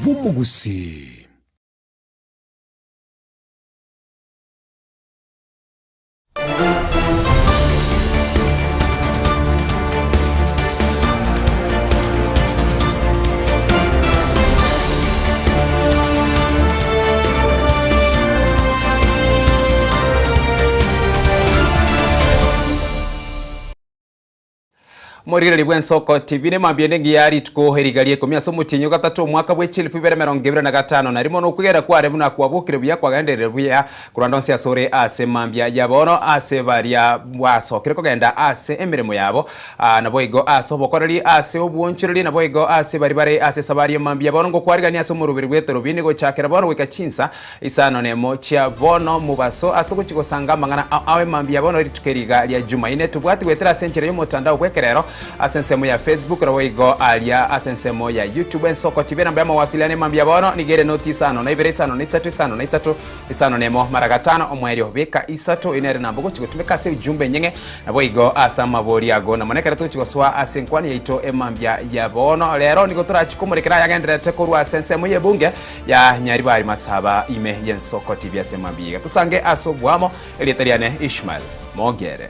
bw'omogusii. Omorigereria bw'ensoko TV nemambia ende engiya rituko eriga ria ikomi ase omotienyi o gatato omwaka bwe chilifu ibere emerongo ebere na gatano na rimo nokwegera kware buna kwabokire buya kwagenderire buya korwa ande onsi asore ase mambia ya bono ase baria basokire kogenda ase emeremo yabo Aa naboigo ase obokoreri, ase obwonchoreri, naboigo ase baria bare ase esabari ya mambia bono ngokwarigania ase omoroberi bw'etorobini gochakera bono goika chinsa isano nemo chia bono mobaso ase togochia gosanga amang'ana ao ao emambia bono rituko eri iga ria Jumaine tobwati goetera ase enchera y'omotandao bw'ekerero ase ensemo ya Facebook naboigo aria ase ensemo ya YouTube ensoko TV enamba y'amawasiliano emambia bono nigo ere noti isano na ibere isano na isato isano na isato isano nemo mara gatano omoerio beka isato eye nere namba ogochia gotumeka ase ujumbe enyeng'e Naboigo ase amabori ago, na mono ekero togochia gosoa ase enkwani yaito emambia ya bono, rero nigo torachie komorekera ayagendererete korwa ase ensemo y'ebunge ya Nyaribari Masaba ime y'ensoko TV ase emambia iga. Tosange ase oboamo, erieta riane Ishmael Mogere.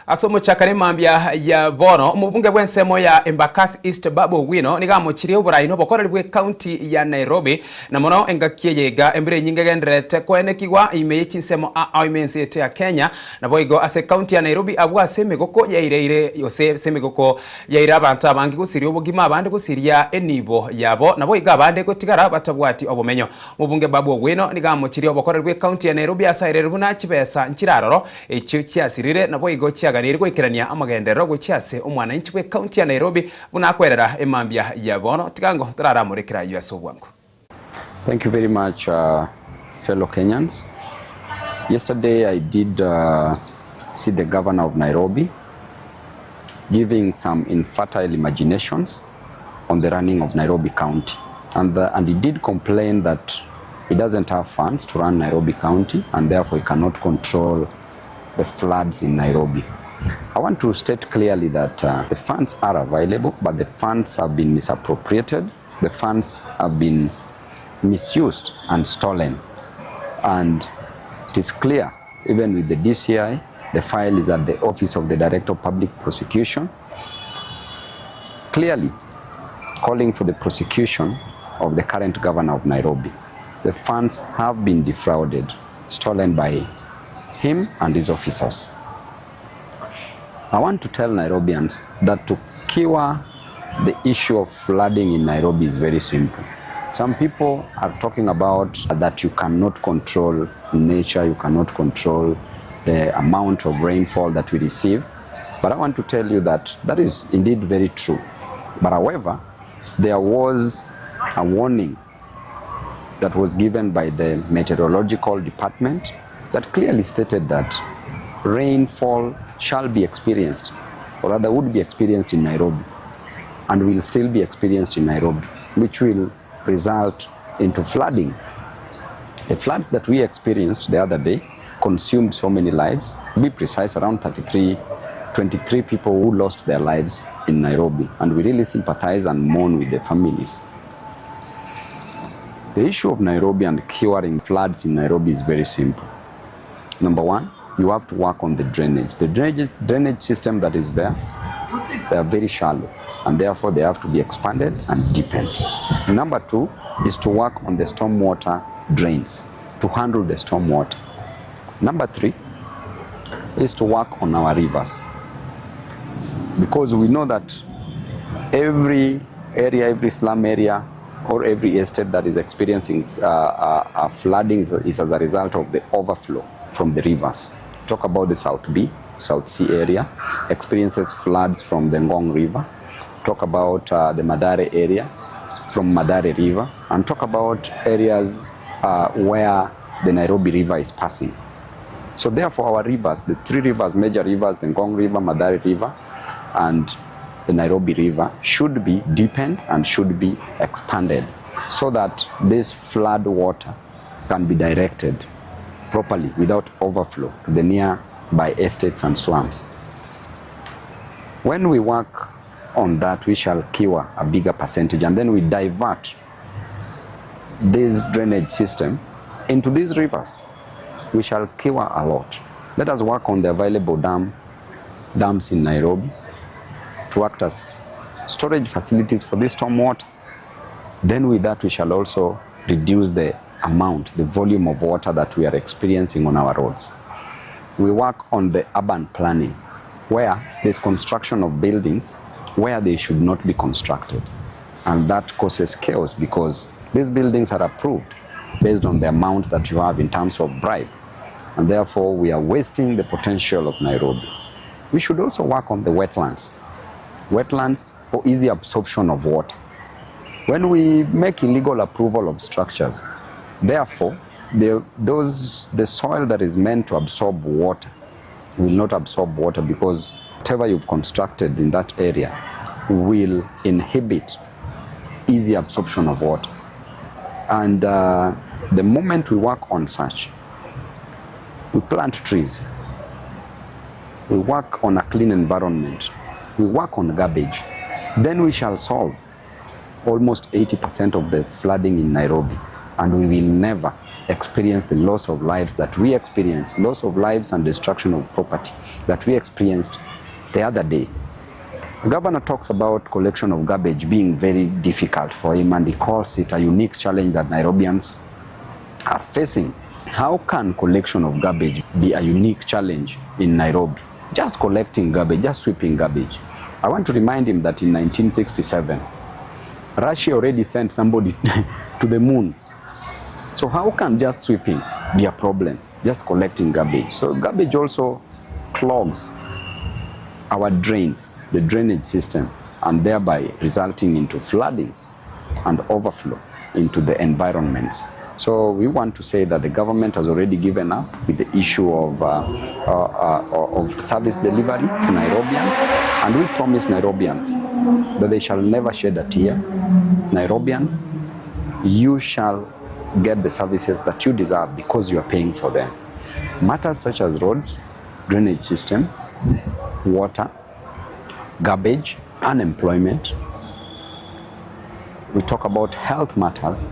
Ase omochakano emambia ya bono, omobunge bw'ensemo ya Embakasi East Babu Owino nigo amochirie oborai na obokoreri bw'ecounty ya Nairobi na mono engaki eye iga embura enyinge egendererete koenekigwa ime ye chinsemo ao ime ense yaito ya Kenya naboigo ase ecounty ya Nairobi abwo ase emegoko yaireire gose ase emegoko Yaira abanto abange gosiria obogima, abande gosiria enibo yabo, naboigo abande gotigara batabwati obomenyo. Omobunge Babu Owino nigo amochirie obokoreri bw'ecounty ya Nairobi ase airerwe buna chibesa nchiraroro echio chiasirire naboigo chiaganeirie goikerania amagenderero gochia ase omwananchi bw'ecounty ya Nairobi buna akwerera emambia ya bono. Tigango toraramore kera ayio ase obwango. Thank you very much uh, fellow Kenyans. Yesterday I did uh, see the governor of Nairobi giving some infertile imaginations on the running of Nairobi County. And, the, and he did complain that he doesn't have funds to run Nairobi County and therefore he cannot control the floods in Nairobi. I want to state clearly that uh, the funds are available, but the funds have been misappropriated. The funds have been misused and stolen. And it is clear, even with the DCI, the file is at the office of the Director of Public Prosecution, clearly calling for the prosecution of the current governor of Nairobi. The funds have been defrauded, stolen by him and his officers. I want to tell Nairobians that to cure the issue of flooding in Nairobi is very simple. Some people are talking about that you cannot control nature, you cannot control the amount of rainfall that we receive. But I want to tell you that that is indeed very true. But however, there was a warning that was given by the meteorological department that clearly stated that rainfall shall be experienced, or rather would be experienced in Nairobi, and will still be experienced in Nairobi, which will result into flooding. The floods that we experienced the other day consumed so many lives, to be precise, around 33, 23 people who lost their lives in Nairobi, and we really sympathize and mourn with the families. The issue of Nairobi and curing floods in Nairobi is very simple. Number one, you have to work on the drainage. The drainage, drainage system that is there, they are very shallow and therefore they have to be expanded and deepened. Number two is to work on the stormwater drains, to handle the stormwater. Number three is to work on our rivers because we know that every area, every slum area, or every estate that is experiencing uh, uh, uh, flooding is, is as a result of the overflow from the rivers. Talk about the South B, South C area, experiences floods from the Ngong River. Talk about uh, the Mathare area from Mathare River, and talk about areas uh, where the Nairobi River is passing. So therefore our rivers, the three rivers, major rivers, the Ngong River, Mathare River, and the Nairobi River should be deepened and should be expanded so that this flood water can be directed properly without overflow to the nearby estates and slums. When we work on that, we shall cure a bigger percentage and then we divert this drainage system into these rivers. We shall cure a lot. Let us work on the available dam, dams in Nairobi to act as storage facilities for this storm water. Then with that, we shall also reduce the amount, the volume of water that we are experiencing on our roads. We work on the urban planning, where there's construction of buildings where they should not be constructed. And that causes chaos because these buildings are approved based on the amount that you have in terms of bribe. And therefore, we are wasting the potential of Nairobi. We should also work on the wetlands. Wetlands for easy absorption of water. When we make illegal approval of structures, therefore, the, those, the soil that is meant to absorb water will not absorb water because whatever you've constructed in that area will inhibit easy absorption of water. And uh, the moment we work on such, we plant trees, we work on a clean environment, we work on garbage, then we shall solve almost 80% of the flooding in Nairobi, and we will never experience the loss of lives that we experienced, loss of lives and destruction of property that we experienced the other day. The governor talks about collection of garbage being very difficult for him and he calls it a unique challenge that Nairobians are facing. How can collection of garbage be a unique challenge in Nairobi? Just collecting garbage, just sweeping garbage. I want to remind him that in 1967, Russia already sent somebody to the moon. So how can just sweeping be a problem? Just collecting garbage. So garbage also clogs our drains, the drainage system, and thereby resulting into flooding and overflow into the environments. So we want to say that the government has already given up with the issue of, uh, uh, uh, of service delivery to Nairobians, and we promise Nairobians that they shall never shed a tear. Nairobians, you shall get the services that you deserve because you are paying for them. Matters such as roads, drainage system, water, garbage, unemployment. We talk about health matters,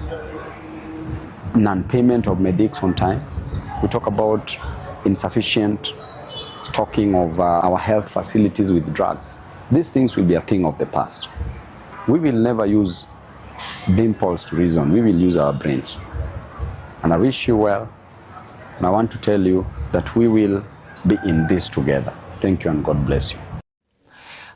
non-payment of medics on time. We talk about insufficient stocking of uh, our health facilities with drugs. These things will be a thing of the past. We will never use dimples to reason. We will use our brains. And I wish you well. And I want to tell you that we will be in this together. Thank you and God bless you.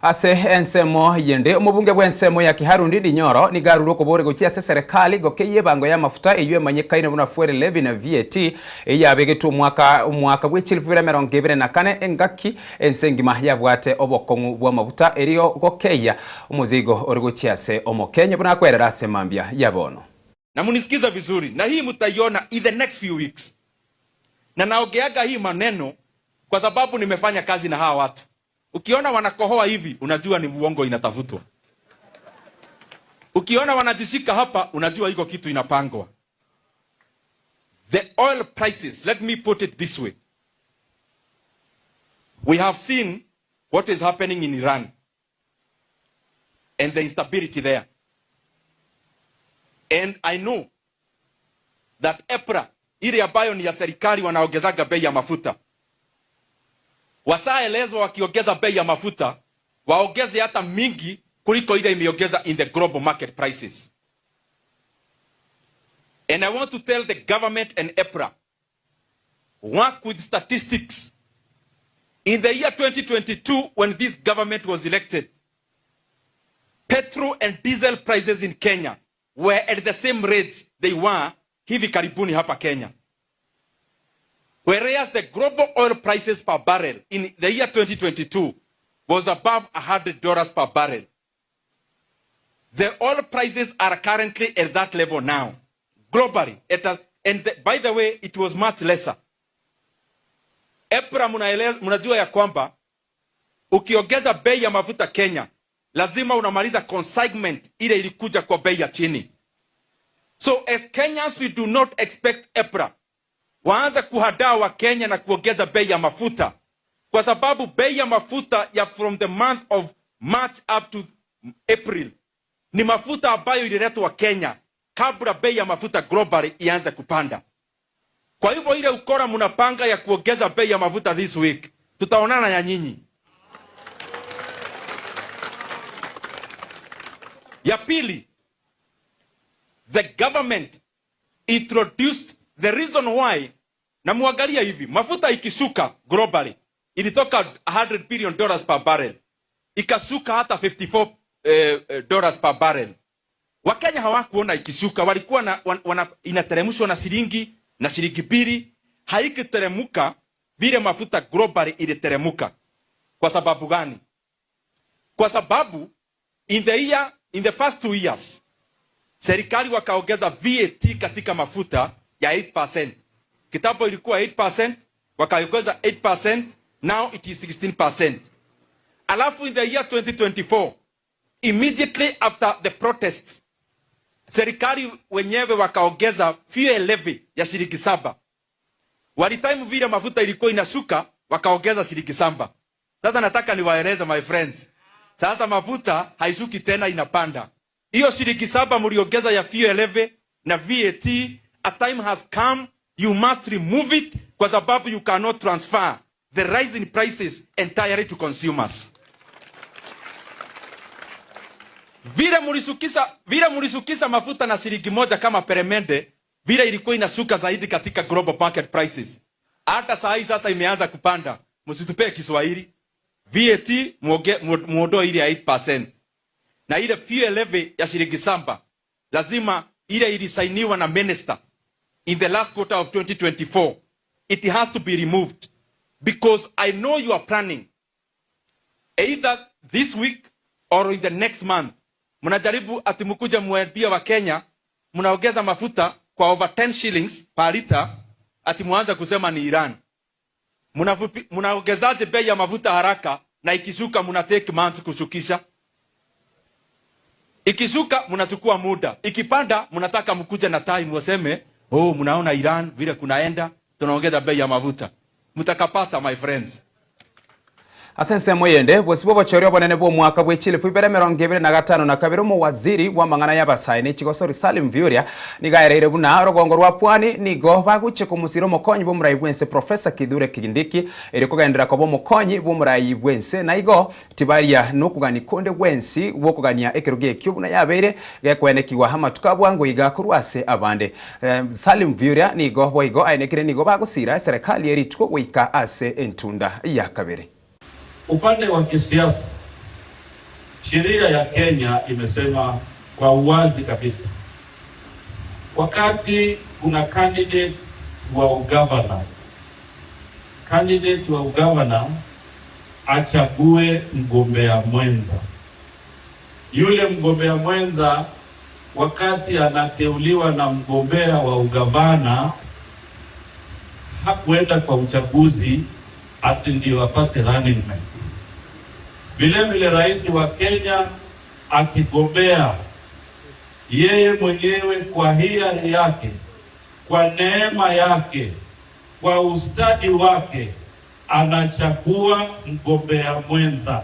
Ase ensemo yende, omobunge bw'ensemo ya Kiharu Ndindi Nyoro nigo arure okobori gochia ase eserekari gokeyia ebango y'amafuta eyio emanyekaine buna Fuel Levy na VAT eyio yabegetwe omwaka omwaka bwe chilifu ibere emerongo ebere na kane engaki ense engima yabwate obokong'u bw'amaguta erio gokeyia omozigo ore gochia ase omokenya buna akwerera ase mambia ya bono. Na munisikiza vizuri, na hii mtaiona in the next few weeks, na naongeaga hii maneno kwa sababu nimefanya kazi na hawa watu. Ukiona wanakohoa hivi, unajua ni uongo inatafutwa. Ukiona wanajishika hapa, unajua iko kitu inapangwa. The oil prices, let me put it this way. We have seen what is happening in Iran and the instability there. And I know that EPRA ile ambayo ni ya serikali wanaongezaga bei ya mafuta Washaelezwa wakiongeza bei ya mafuta waongeze hata mingi kuliko ile imeongeza in the global market prices. And I want to tell the government and EPRA, work with statistics. In the year 2022, when this government was elected, petrol and diesel prices in Kenya were at the same rate they were hivi karibuni hapa Kenya. Whereas the global oil prices per barrel in the year 2022 was above $100 per barrel. The oil prices are currently at that level now, globally. At a, and the, by the way, it was much lesser. EPRA mnajua ya kwamba ukiongeza bei ya mafuta Kenya, lazima unamaliza consignment ile ilikuja kwa bei ya chini. So as Kenyans we do not expect EPRA waanze kuhadaa Wakenya na kuongeza bei ya mafuta, kwa sababu bei ya mafuta ya from the month of March up to April ni mafuta ambayo ililetwa Kenya kabla bei ya mafuta globally ianze kupanda. Kwa hivyo ile ukora mnapanga ya kuongeza bei ya mafuta this week, tutaonana ya nyinyi. Ya pili, the government introduced the reason why, na muangalia hivi, mafuta ikishuka globally ilitoka 100 billion dollars per barrel ikashuka hata 54 dollars per barrel. Wakenya hawakuona ikishuka, walikuwa na, wana, inateremshwa na shilingi na shilingi mbili, haikiteremuka vile mafuta globally iliteremuka. Kwa sababu gani? Kwa sababu in the year, in the first 2 years serikali wakaongeza VAT katika mafuta ya 8%. Kitambo ilikuwa 8%, wakaongeza 8%, now it is 16%. Alafu in the year 2024, immediately after the protests, serikali wenyewe wakaongeza fuel levy ya shilingi 7. Walitime vile mafuta ilikuwa inashuka, wakaongeza shilingi 7. Sasa nataka niwaeleze my friends, sasa mafuta haishuki tena, inapanda. Hiyo shilingi 7 mliongeza ya fuel levy na VAT, a time has come you must remove it, kwa sababu you cannot transfer the rise in prices entirely to consumers. Vile mulisukisha mafuta na shilingi moja kama peremende, vile ilikuwa inashuka zaidi katika global market prices. Hata saa hii sasa imeanza kupanda. Msitupee Kiswahili. VAT muondoe ile ya 8%. Na ile fuel levy ya shilingi 7 lazima ile ilisainiwa na minister in the last quarter of 2024. It has to be removed because I know you are planning either this week or in the next month. Mnajaribu ati mkuja muambie wa Kenya mnaongeza mafuta kwa over 10 shillings per liter, ati muanze kusema ni Iran. Mnaongezaje bei ya mafuta haraka na ikishuka mna take months kushukisha? Ikishuka mnachukua muda, ikipanda mnataka mkuje na time waseme, oh, mnaona Iran vile kunaenda, tunaongeza bei ya mafuta. Mtakapata my friends. Ase ensemo yende bwosibo obochori obonene bwa omwaka bwa echilifu ibere emerongo ebere na gatano na kabere omowaziri bwa amang'ana ya abasae na echigosori Salim Mvurya nigo aereire buna orogongo rwa pwani nigo bagochia komosira omokonyi bwa omorai bwense Professor Kithure Kindiki eri kogenderera koba omokonyi bwa omorai bwense na igo tibaria nokogania konde bwensi bwokogania ekerogo ekio buna yabeire gekwenekigwa amatuko abwango iga korwa ase abande. Salim Mvurya nigo boigo aenekire nigo bagosira eserekari erituko goika ase entunda ya kabere. Upande wa kisiasa, sheria ya Kenya imesema kwa uwazi kabisa, wakati kuna candidate wa ugavana, candidate wa ugavana achague mgombea mwenza. Yule mgombea mwenza wakati anateuliwa na mgombea wa ugavana hakuenda kwa uchaguzi ati ndio apate running mate. Vile vile rais wa Kenya akigombea yeye mwenyewe kwa hiari yake, kwa neema yake, kwa ustadi wake anachagua mgombea mwenza.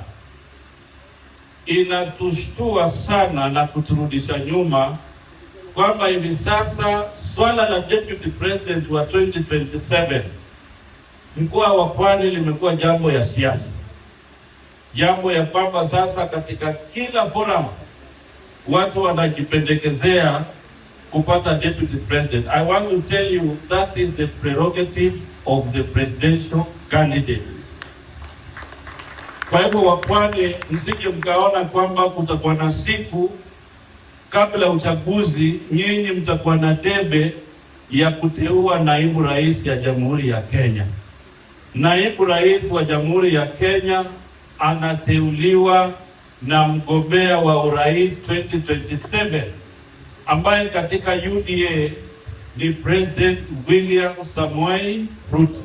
Inatushtua sana na kuturudisha nyuma kwamba hivi sasa swala la deputy president wa 2027 mkoa wa Pwani limekuwa jambo ya siasa. Jambo ya kwamba sasa katika kila forum watu wanajipendekezea kupata deputy president. I want to tell you that is the prerogative of the presidential candidate. Kwa hivyo wa Pwani, msije mkaona kwamba kutakuwa na siku kabla uchaguzi nyinyi mtakuwa na debe ya kuteua naibu rais ya Jamhuri ya Kenya. Naibu rais wa Jamhuri ya Kenya anateuliwa na mgombea wa urais 2027 ambaye katika UDA ni President William Samoei Ruto.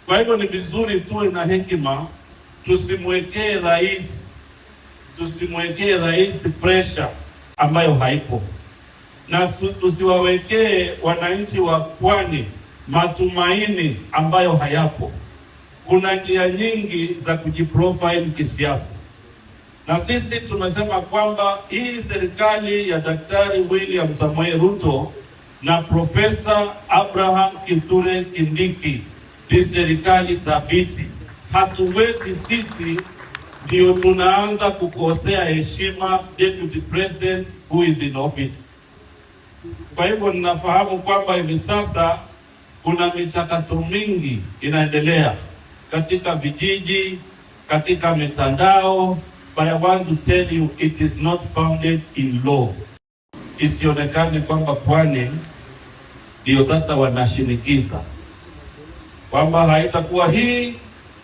Kwa hivyo ni vizuri tuwe na hekima, tusimwekee rais Tusimwekee rais pressure ambayo haipo, na tusiwawekee wananchi wa pwani matumaini ambayo hayapo. Kuna njia nyingi za kujiprofile kisiasa, na sisi tumesema kwamba hii serikali ya Daktari William Samoei Ruto na Profesa Abraham Kithure Kindiki ni serikali thabiti. Hatuwezi sisi ndio tunaanza kukosea heshima deputy president who is in office. Kwa hivyo ninafahamu kwamba hivi sasa kuna michakato mingi inaendelea katika vijiji, katika mitandao, but I want to tell you it is not founded in law. Isionekane kwamba pwani ndio sasa wanashinikiza kwamba haitakuwa hii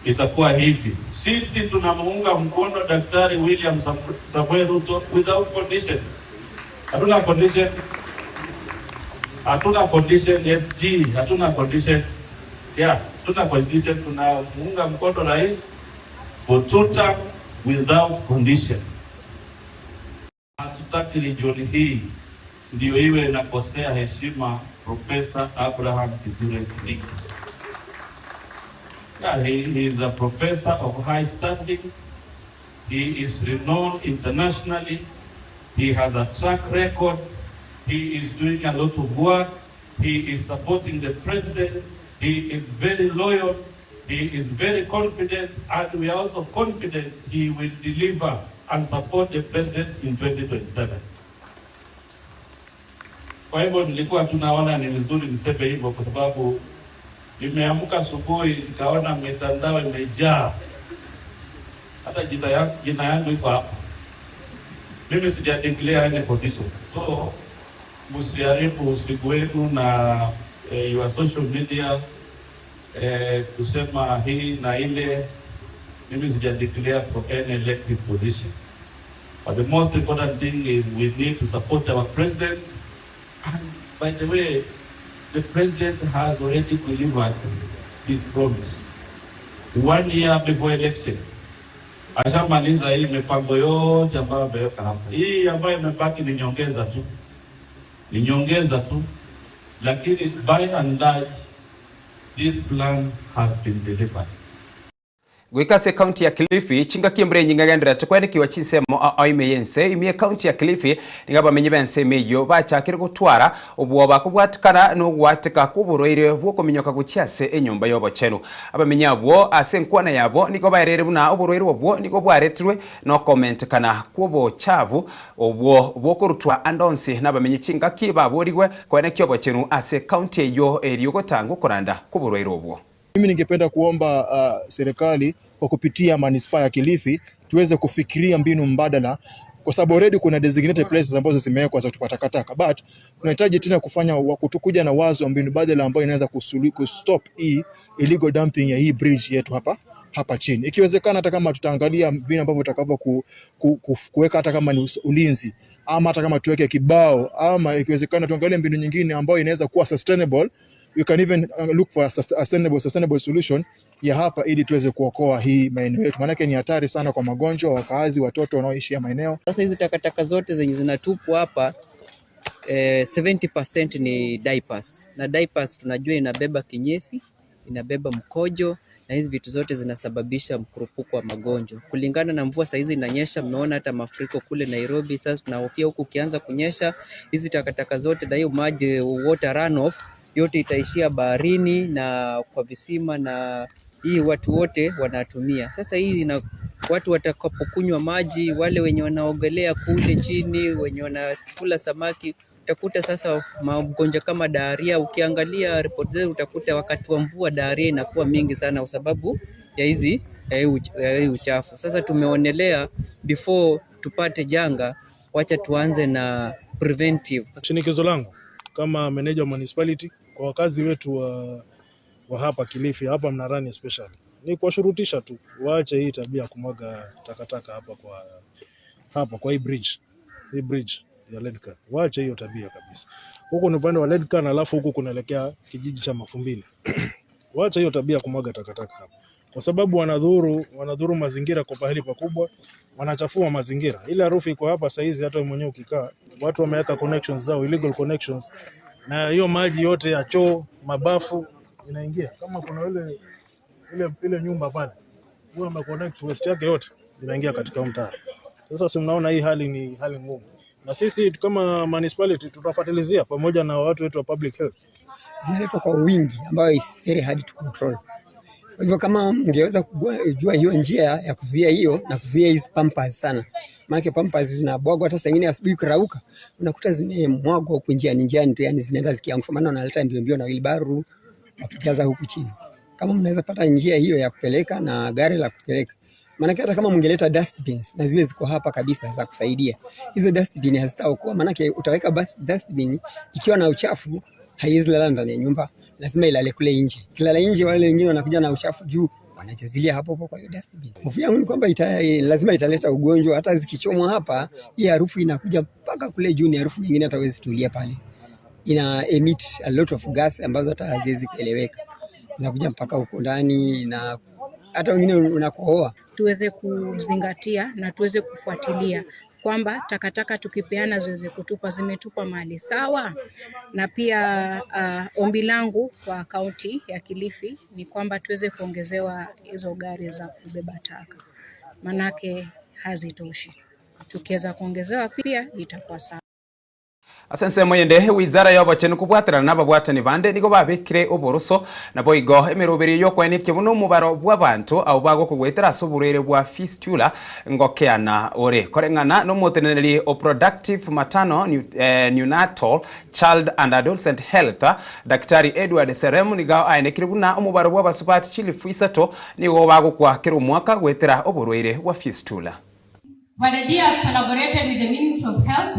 itakuwa hivi. Sisi tunamuunga mkono Daktari William Samoei Ruto without conditions. Hatuna condition, hatuna condition SG, hatuna condition yeah, hatuna condition. Tunamuunga mkono rais for two term without conditions. Hatutaki region hii ndio iwe inakosea heshima Profesa Abraham Kithure Kindiki. Yeah, he is a professor of high standing. He is renowned internationally. He has a track record. He is doing a lot of work. He is supporting the president. He is very loyal. He is very confident, and we are also confident he will deliver and support the president in 2027. Kwa hivyo nilikuwa tunaona ni vizuri niseme hivyo kwa sababu nimeamka asubuhi nikaona mitandao imejaa, hata jina yangu iko hapa. Mimi sija declare any position, so msiharibu usiku wenu na your social media kusema hii na ile. Mimi sija declare for any elective position, but the most important thing is we need to support our president. And by the way, the president has already delivered his promise. 1 year before election. Ashamaliza hii mipango yote ambayo ameweka hapa. Hii ambayo imebaki ni nyongeza tu. Ni nyongeza tu. Lakini by and large, this plan has been delivered. Goika ase ekaunti ya Kilifi, chingaki embura enyinge egendererete kwenekiwa chinsemo ime y'ense. Ime y'ekaunti ya Kilifi nigo abamenyi b'ense ime eyio bachakire gotwara obwoba kobwatikana na ogwateka kw'oborwaire bw'okominyoka gochia ase enyomba y'obochenu. Abamenyi abwo ase enkwana yabo nigo baereire buna oborwaire obwo nigo bwaretirwe nokomentekana kw'obochafu obwo bokorutwa ande onsi nabamenyi chingaki baborigwe koenekia obochenu ase ekaunti eyio erio gotanga okoranda kw'oborwaire obwo. Mimi ningependa kuomba serikali kwa kupitia manispaa ya Kilifi tuweze kufikiria mbinu mbadala, kwa sababu already kuna designated places ambazo zimewekwa za kutupa takataka, but tunahitaji tena kufanya kutukuja na wazo mbinu mbadala ambayo inaweza kustop hii illegal dumping ya hii bridge yetu hapa chini. Ikiwezekana hata kama tutaangalia vile ambavyo tutakavyo kuweka hata kama ni ulinzi ama hata kama tuweke kibao ama ikiwezekana tuangalie mbinu nyingine ambayo inaweza kuwa sustainable. We can even look for a sustainable solution ya hapa ili tuweze kuokoa hii maeneo yetu, maanake ni hatari sana kwa magonjwa, wakazi, watoto wanaoishi ya maeneo. Sasa hizi takataka zote zenye zinatupwa hapa 70% ni diapers, na diapers tunajua inabeba kinyesi, inabeba mkojo, na hizi vitu zote zinasababisha mkurupuko wa magonjwa. Kulingana na mvua saizi inanyesha, mmeona hata mafuriko kule Nairobi. Sasa tunahofia huku ukianza kunyesha hizi takataka zote na hiyo maji water runoff yote itaishia baharini na kwa visima, na hii watu wote wanatumia. Sasa hii ina, watu watakapokunywa maji, wale wenye wanaogelea kule chini, wenye wanakula samaki, utakuta sasa magonjwa kama diarrhea. Ukiangalia ripoti zetu utakuta wakati wa mvua diarrhea inakuwa mingi sana kwa sababu ya hizi ya hii uchafu. Sasa tumeonelea before tupate janga, wacha tuanze na preventive. Shinikizo langu kama manager wa municipality kwa wakazi wetu wa hapa Kilifi, hapa Mnarani especially, ni kuwashurutisha tu waache hii tabia ya kumwaga takataka hapa kwa hii bridge, hii bridge ya Ledcan. Waache hiyo tabia kabisa. Huku ni upande wa Ledcan, alafu huku kunaelekea kijiji cha Mafumbini. Waache hiyo tabia kumwaga takataka hapa. kwa sababu wanadhuru, wanadhuru mazingira kwa pahali pakubwa, wanachafua mazingira. Ile harufu iko hapa saizi, hata wewe mwenyewe ukikaa, watu wameweka connections zao, illegal connections, na hiyo maji yote ya choo, mabafu inaingia. Kama kuna ile ile ile nyumba pale, huwa ameconnect waste yake yote inaingia katika mtaa. Sasa si mnaona hii hali ni hali ngumu, na sisi kama municipality tutafuatilizia pamoja na watu wetu wa public health. Zinaletwa kwa wingi ambayo is very hard to control. Kwa hivyo kama mngeweza kujua hiyo njia ya kuzuia hiyo na kuzuia hizi pampers sana, maana pampers zinabwagwa hata saa nyingine asubuhi ukirauka unakuta zimemwagwa huku njiani njiani tu, yani zimeenda zikianguka, maana wanaleta mbio mbio na wheelbarrow wakijaza huku chini. Kama mnaweza pata njia hiyo ya kupeleka na gari la kupeleka, maana hata kama mngeleta dustbins na ziwe ziko hapa kabisa za kusaidia, hizo dustbin hazitaokoa, maana utaweka dustbin ikiwa na uchafu haiwezi lala ndani ya nyumba, lazima ilale kule nje. Kilala nje, wale wengine wanakuja na uchafu juu wanajazilia hapo hapo kwa hiyo dustbin. Hofu yangu ni kwamba ita, lazima italeta ugonjwa. Hata zikichomwa hapa, hii harufu inakuja mpaka kule juu, ni harufu nyingine hata huwezi tulia pale, ina emit a lot of gas ambazo hata haziwezi kueleweka, inakuja mpaka huko ndani na hata wengine unakohoa. Tuweze kuzingatia na tuweze kufuatilia kwamba takataka tukipeana ziweze kutupwa zimetupwa mahali sawa. Na pia ombi langu kwa kaunti ya Kilifi ni kwamba tuweze kuongezewa hizo gari za kubeba taka, manake hazitoshi. Tukiweza kuongezewa pia itakuwa sawa. Ase ensemo eyende, wizara y'obochenu kobwaterana na ababwatani bande nigo babekire oboroso naboigo emeroberio y'okoenekia buna omobaro bw'abanto abwo bagokogoetera ase oborwaire bwa fistula ngokeana ore. Koreng'ana nomoteneneri o Productive Maternal Neonatal Child and Adolescent Health, Daktari Edward Serem nigo aenekire buna omobaro bw'abasubati chilifu isato nigo bagokwa kera omwaka goetera oborwaire bwa fistula. Waddadi has collaborated with the Ministry of Health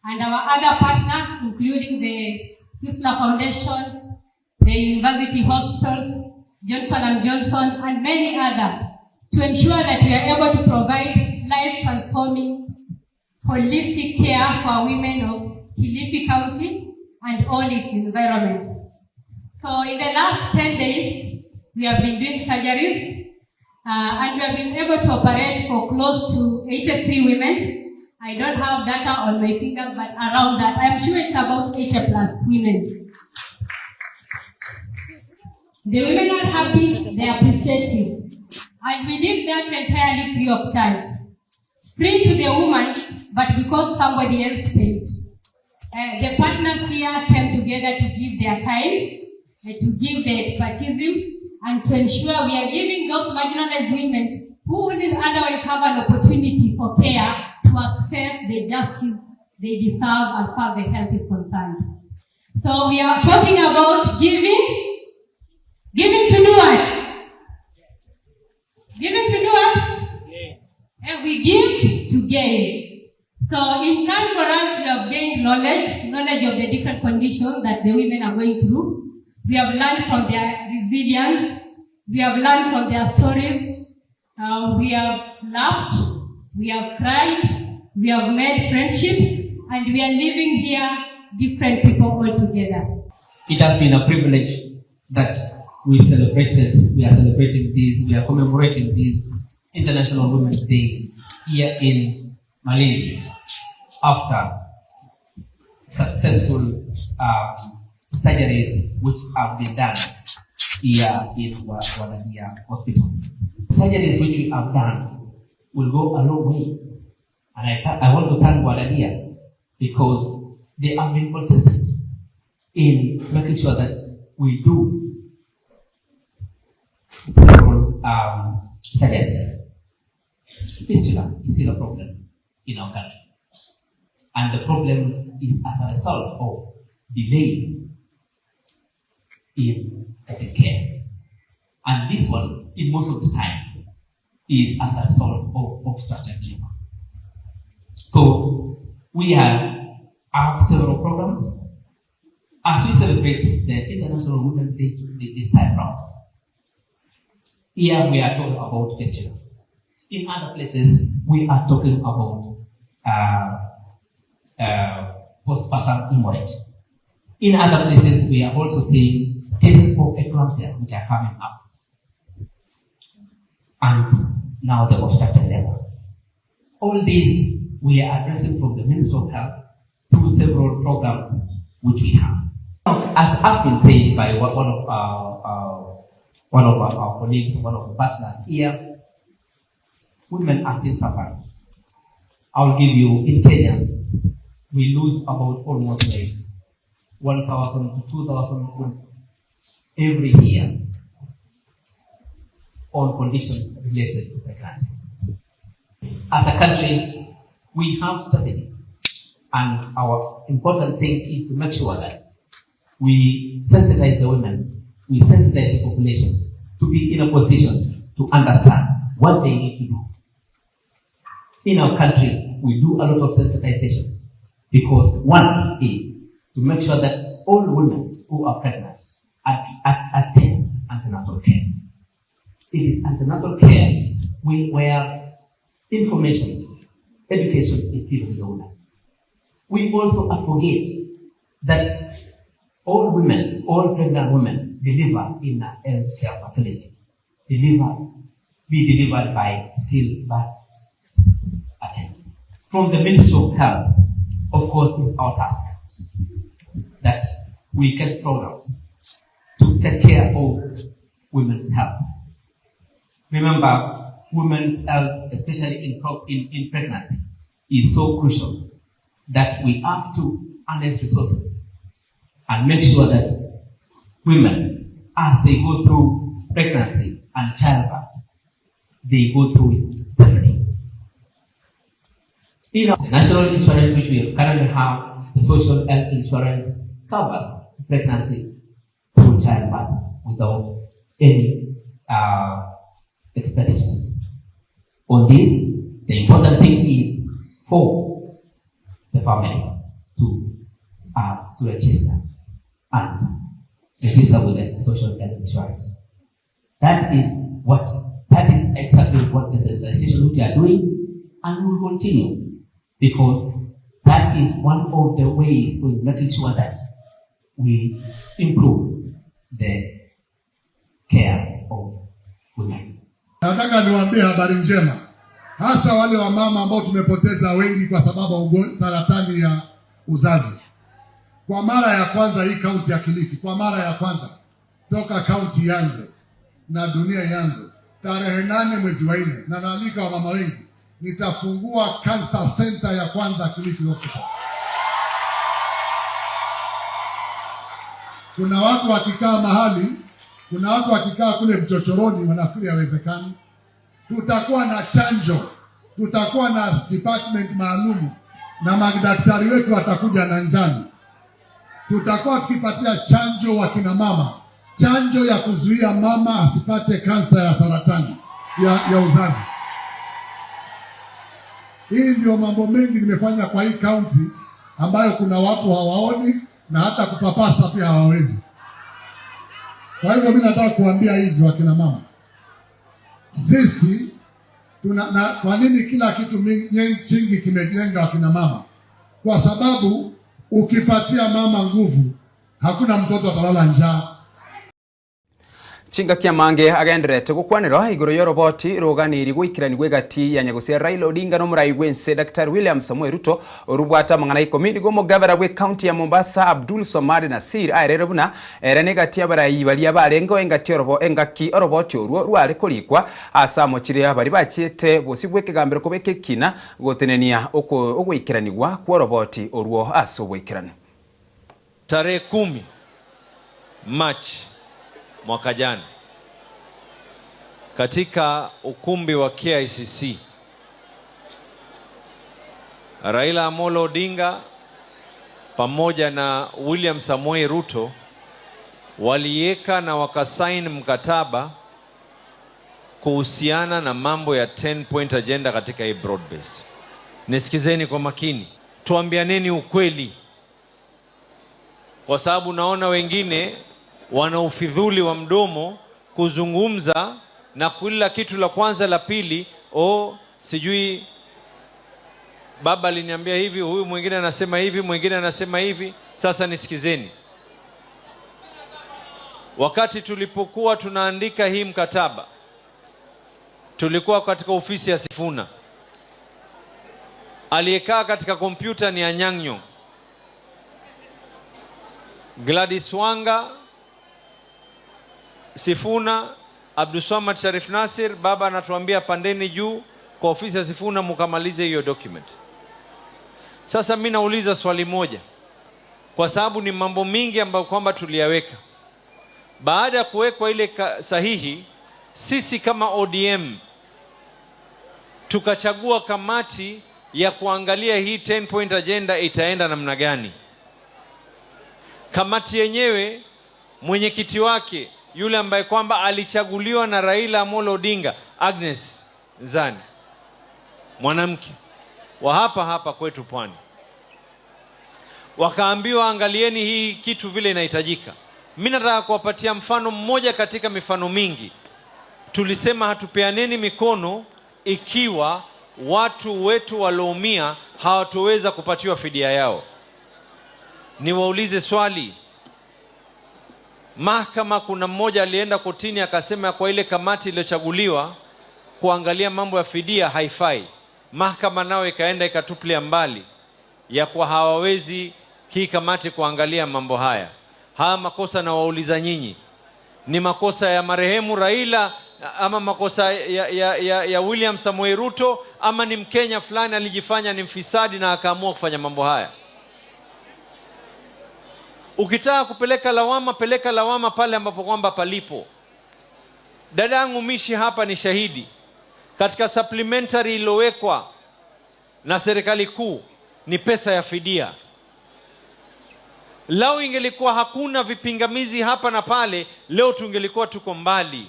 and our other partners, including the Fistula Foundation, the University Hospitals, Johnson and Johnson, and many others, to ensure that we are able to provide life-transforming, holistic care for women of Kilifi County and all its environments. So in the last 10 days, we have been doing surgeries, and we have been able to operate for close to 83 women. I don't have data on my fingers, but around that, I'm sure it's about 80 plus women. The women are happy, they appreciate you. And we did that entirely free of charge. Free to the woman, but because somebody else paid. The partners here came together to give their time, to give their expertise, and to ensure we are giving those marginalized women who wouldn't otherwise have an opportunity for care to access the justice they deserve as far as the health is concerned. So we are talking about giving. Giving to do what? Giving to do what? And we give to gain. So in turn for us, we have gained knowledge, knowledge of the different conditions that the women are going through. We have learned from their resilience. We have learned from their stories. We have laughed. We have cried. We have made friendships. And we are living here different people all together. It has been a privilege that we celebrated, we are celebrating this, we are commemorating this International Women's Day here in Malindi after successful surgeries which have been done here in Wadadia Hospital. Surgeries which we have done will go a long way. And I want to thank Wadadia because they have been consistent in making sure that we do several surgeries. Fistula is still a problem in our country. And the problem is as a result of delays in getting care. And this one, in most of the time, is as a result of obstructed labor. So we have several programs. As we celebrate the International Women's Day this time round, here we are talking about fistula. In other places, we are talking about postpartum hemorrhage. In other places, we are also seeing cases of eclampsia, which are coming up. And now the obstructed labor. All these we are addressing from the Ministry of Health through several programs which we have. As has been said by one of our, our one of our, our colleagues, one of the partners here, women are still suffering. I'll give you, in Kenya, we lose about almost like 1,000 to 2,000 women every year on conditions related to pregnancy. As a country, we have strategies, and our important thing is to make sure that we sensitize the women, we sensitize the population to be in a position to understand what they need to do. In our country, we do a lot of sensitization because one is to make sure that all women who are pregnant attend antenatal care. It is antenatal care where information, education is given to the women. We also advocate that all women, all pregnant women, deliver in a healthcare facility. Deliver, be delivered by skilled birth attendant. From the Ministry of Health, of course, is our task that we get programs to take care of women's health. Remember, women's health, especially in, in, in pregnancy, is so crucial that we have to harness resources and make sure that women, as they go through pregnancy and childbirth, they go through it safely. In the national insurance which we currently have, the social health insurance covers pregnancy through childbirth without any expenditures. On this, the important thing is for the family to to register and register with the social health insurance. That is what that is exactly what the sensitization we are doing, and we will continue because that is one of the ways of making sure that we improve the care of women. Nataka niwaambie habari njema, hasa wale wamama ambao tumepoteza wengi kwa sababu ya saratani ya uzazi. Kwa mara ya kwanza hii kaunti ya Kilifi, kwa mara ya kwanza toka kaunti ianze na dunia ianze, tarehe 8 mwezi wa 4, na naalika wamama wengi, nitafungua cancer center ya kwanza Kilifi Hospital. Kuna watu wakikaa mahali, kuna watu wakikaa kule mchochoroni wanafikiri haiwezekani. Tutakuwa na chanjo, tutakuwa na department maalum na madaktari wetu watakuja na njani. Tutakuwa tukipatia chanjo wakina mama, chanjo ya kuzuia mama asipate kansa ya saratani ya uzazi. Hii ndio mambo mengi nimefanya kwa hii kaunti ambayo kuna watu hawaoni na hata kupapasa pia hawawezi. Kwa hivyo mimi nataka kuambia hivi wakina mama, sisi tuna, na kwa nini kila kitu kingi kimejenga wakina mama? Kwa sababu ukipatia mama nguvu, hakuna mtoto atalala njaa. Chinga kia mange agenderete gukwanirwa iguru ya roboti ruganiri gwikirani gwegati ya nyagusia Raila Odinga no murai gwense Dr. William Samoei Ruto orubwata mang'ana 10 nigo mugabara gwe county ya Mombasa Abdul Somad Nasir aerere buna ere negati abarai baria barengo engati orobo engaki oroboti orwo rware korikwa asa mochire abari bachiete bosi bwekegambero kobeke kina gotenenia ogwikiranigwa kwa roboti orwo ase obwikirani. Tarehe 10 Machi mwaka jana katika ukumbi wa KICC, Raila Amolo Odinga pamoja na William Samoei Ruto waliweka na wakasaini mkataba kuhusiana na mambo ya 10 point agenda katika hii broad based. Nisikizeni kwa makini, tuambianeni ukweli, kwa sababu naona wengine wana ufidhuli wa mdomo kuzungumza na kila kitu la kwanza la pili, o sijui baba aliniambia hivi, huyu mwingine anasema hivi, mwingine anasema hivi. Sasa nisikizeni, wakati tulipokuwa tunaandika hii mkataba Tulikuwa katika ofisi ya Sifuna, aliyekaa katika kompyuta ni Anyang' Nyong'o, Gladys Wanga, Sifuna, Abdulswamad Sharif Nasir. Baba anatuambia pandeni juu kwa ofisi ya Sifuna mukamalize hiyo document. Sasa mi nauliza swali moja, kwa sababu ni mambo mingi ambayo kwamba tuliyaweka baada ya kuwekwa ile sahihi, sisi kama ODM tukachagua kamati ya kuangalia hii 10 point agenda itaenda namna gani. Kamati yenyewe mwenyekiti wake yule ambaye kwamba alichaguliwa na Raila Amolo Odinga, Agnes Nzani, mwanamke wa hapa hapa kwetu Pwani, wakaambiwa angalieni hii kitu vile inahitajika. Mi nataka kuwapatia mfano mmoja katika mifano mingi. Tulisema hatupeaneni mikono ikiwa watu wetu walioumia hawatoweza kupatiwa fidia yao. Niwaulize swali, mahakama, kuna mmoja alienda kotini akasema kwa ile kamati iliyochaguliwa kuangalia mambo ya fidia haifai. Mahakama nao ikaenda ikatupilia mbali ya kwa hawawezi hii kamati kuangalia mambo haya. Haya makosa nawauliza nyinyi, ni makosa ya marehemu Raila ama makosa ya, ya, ya, ya William Samoei Ruto ama ni Mkenya fulani alijifanya ni mfisadi na akaamua kufanya mambo haya? Ukitaka kupeleka lawama, peleka lawama pale ambapo kwamba palipo. Dadangu Mishi hapa ni shahidi. Katika supplementary iliyowekwa na serikali kuu ni pesa ya fidia. Lao ingelikuwa hakuna vipingamizi hapa na pale, leo tungelikuwa tuko mbali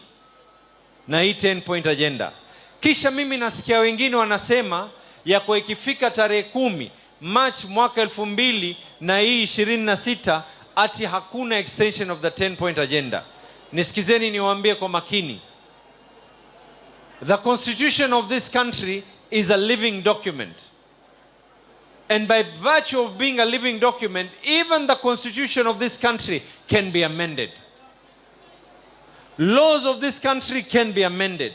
na hii 10 point agenda. Kisha mimi nasikia wengine wanasema ya kwa ikifika tarehe kumi March mwaka elfu mbili na hii 26 ati hakuna extension of the 10 point agenda. Nisikizeni niwaambie kwa makini. The constitution of this country is a living document. And by virtue of being a living document, even the constitution of this country can be amended. Laws of this country can be amended.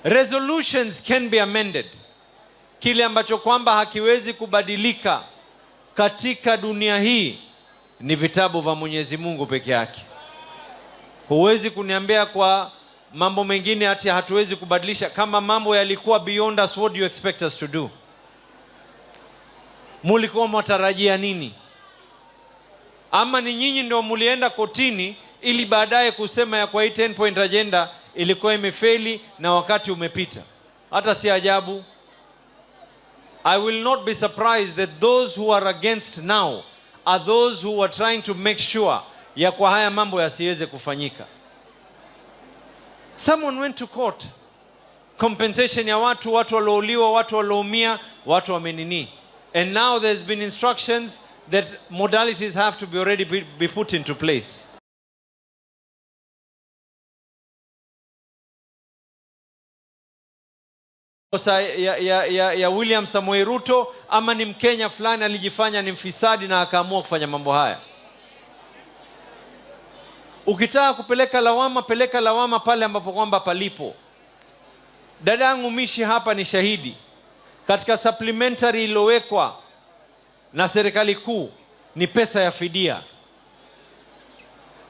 Resolutions can be amended. Kile ambacho kwamba hakiwezi kubadilika katika dunia hii ni vitabu vya Mwenyezi Mungu peke yake. Huwezi kuniambia kwa mambo mengine ati hatuwezi kubadilisha. Kama mambo yalikuwa beyond us, what do you expect us to do? Mulikuwa mwatarajia nini? Ama ni nyinyi ndio mulienda kotini ili baadaye kusema ya kwa hii 10 point agenda ilikuwa imefeli na wakati umepita? Hata si ajabu. I will not be surprised that those who are against now are those who are trying to make sure ya kwa haya mambo yasiweze kufanyika. Someone went to court. Compensation ya watu, watu waliouliwa, watu walioumia, watu wamenini. And now there's been instructions that modalities have to be already be, be put into place. Kosa ya, ya, ya, ya William Samoei Ruto ama ni Mkenya fulani alijifanya ni mfisadi na akaamua kufanya mambo haya. Ukitaka kupeleka lawama, peleka lawama pale ambapo kwamba palipo. Dadangu Mishi hapa ni shahidi. Katika supplementary iliyowekwa na serikali kuu ni pesa ya fidia.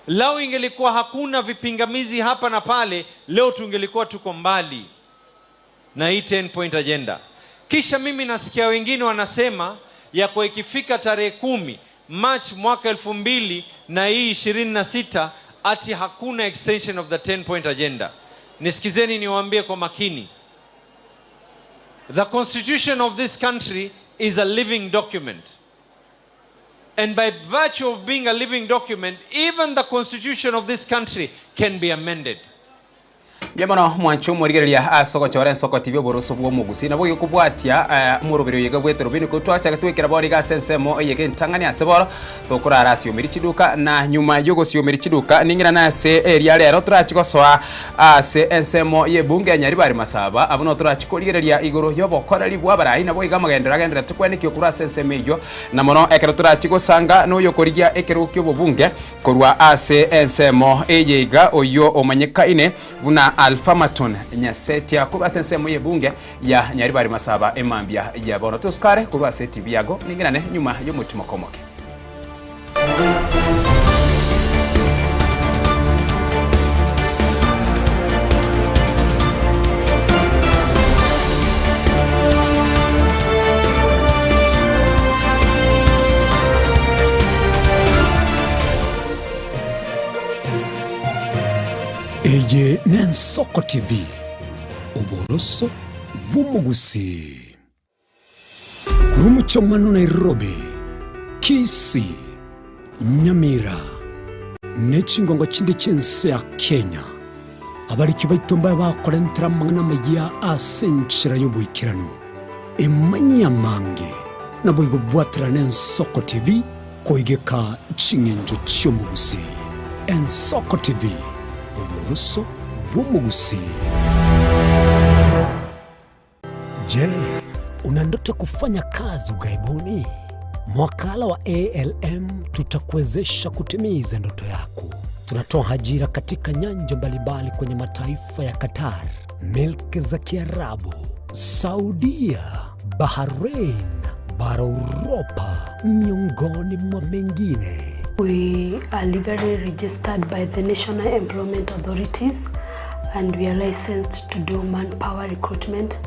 Lao ingelikuwa hakuna vipingamizi hapa na pale, leo tungelikuwa tuko mbali na hii 10 point agenda. Kisha mimi nasikia wengine wanasema ya kwa ikifika tarehe kumi March mwaka elfu mbili na hii 26 ati hakuna extension of the 10 point agenda. Nisikizeni niwaambie kwa makini. The constitution of this country is a living document. And by virtue of being a living document, even the constitution of this country can be amended. Mbuya mono mwanche omorigereria ase ogochora ensoko TV oboroso bw'omogusi. Nabo gekobwatia omoroberi oyo iga bw'eterobini korwa twachaka twekera bono iga ase ensemo eye gentang'ani ase bono tokorara asiomerie chiduka na nyuma y'ogosiomeria chiduka ning'irane ase eria rero torachi gosoa ase ensemo y'ebunge ya Nyaribari Masaba abwo noo torachi korigereria igoro y'obokoreri bw'abarai nabo iga amagenderero agendererete kwenekio korwa ase ensemo eyio na mono ekero torachi gosanga noyokorigia ekerogo ki'obobunge Korwa ase ensemo eye iga oyio omanyekaine buna. Alphamerton Nyasetia korwa ase ensemo y'ebunge ya Nyaribari Masaba emambia ya bono. Tosukare korwa ase etibi yago ningenane nyuma y'omotimoko omoke. Eye n'Ensoko TV, oboroso bw'omogusii. Korwa omochie Nairobi, Kisii, Nyamira, ne chingongo chinde chi'ense ya Kenya, abariki baito mbabe bakorentera amang'ana amayia ase enchera y'oboikeranu. Emanyie amange, naboigo bwaterana n'Ensoko TV koigeka ching'encho chi'omogusii. Ensoko TV, oboroso bw'omogusii. Je, una ndoto kufanya kazi ughaibuni? Mwakala wa ALM tutakuwezesha kutimiza ndoto yako. Tunatoa ajira katika nyanja mbalimbali kwenye mataifa ya Qatar, milki za Kiarabu, Saudia, Bahrain, bara Uropa, miongoni mwa mengine. We are legally registered by the National Employment Authorities and we are licensed to do manpower recruitment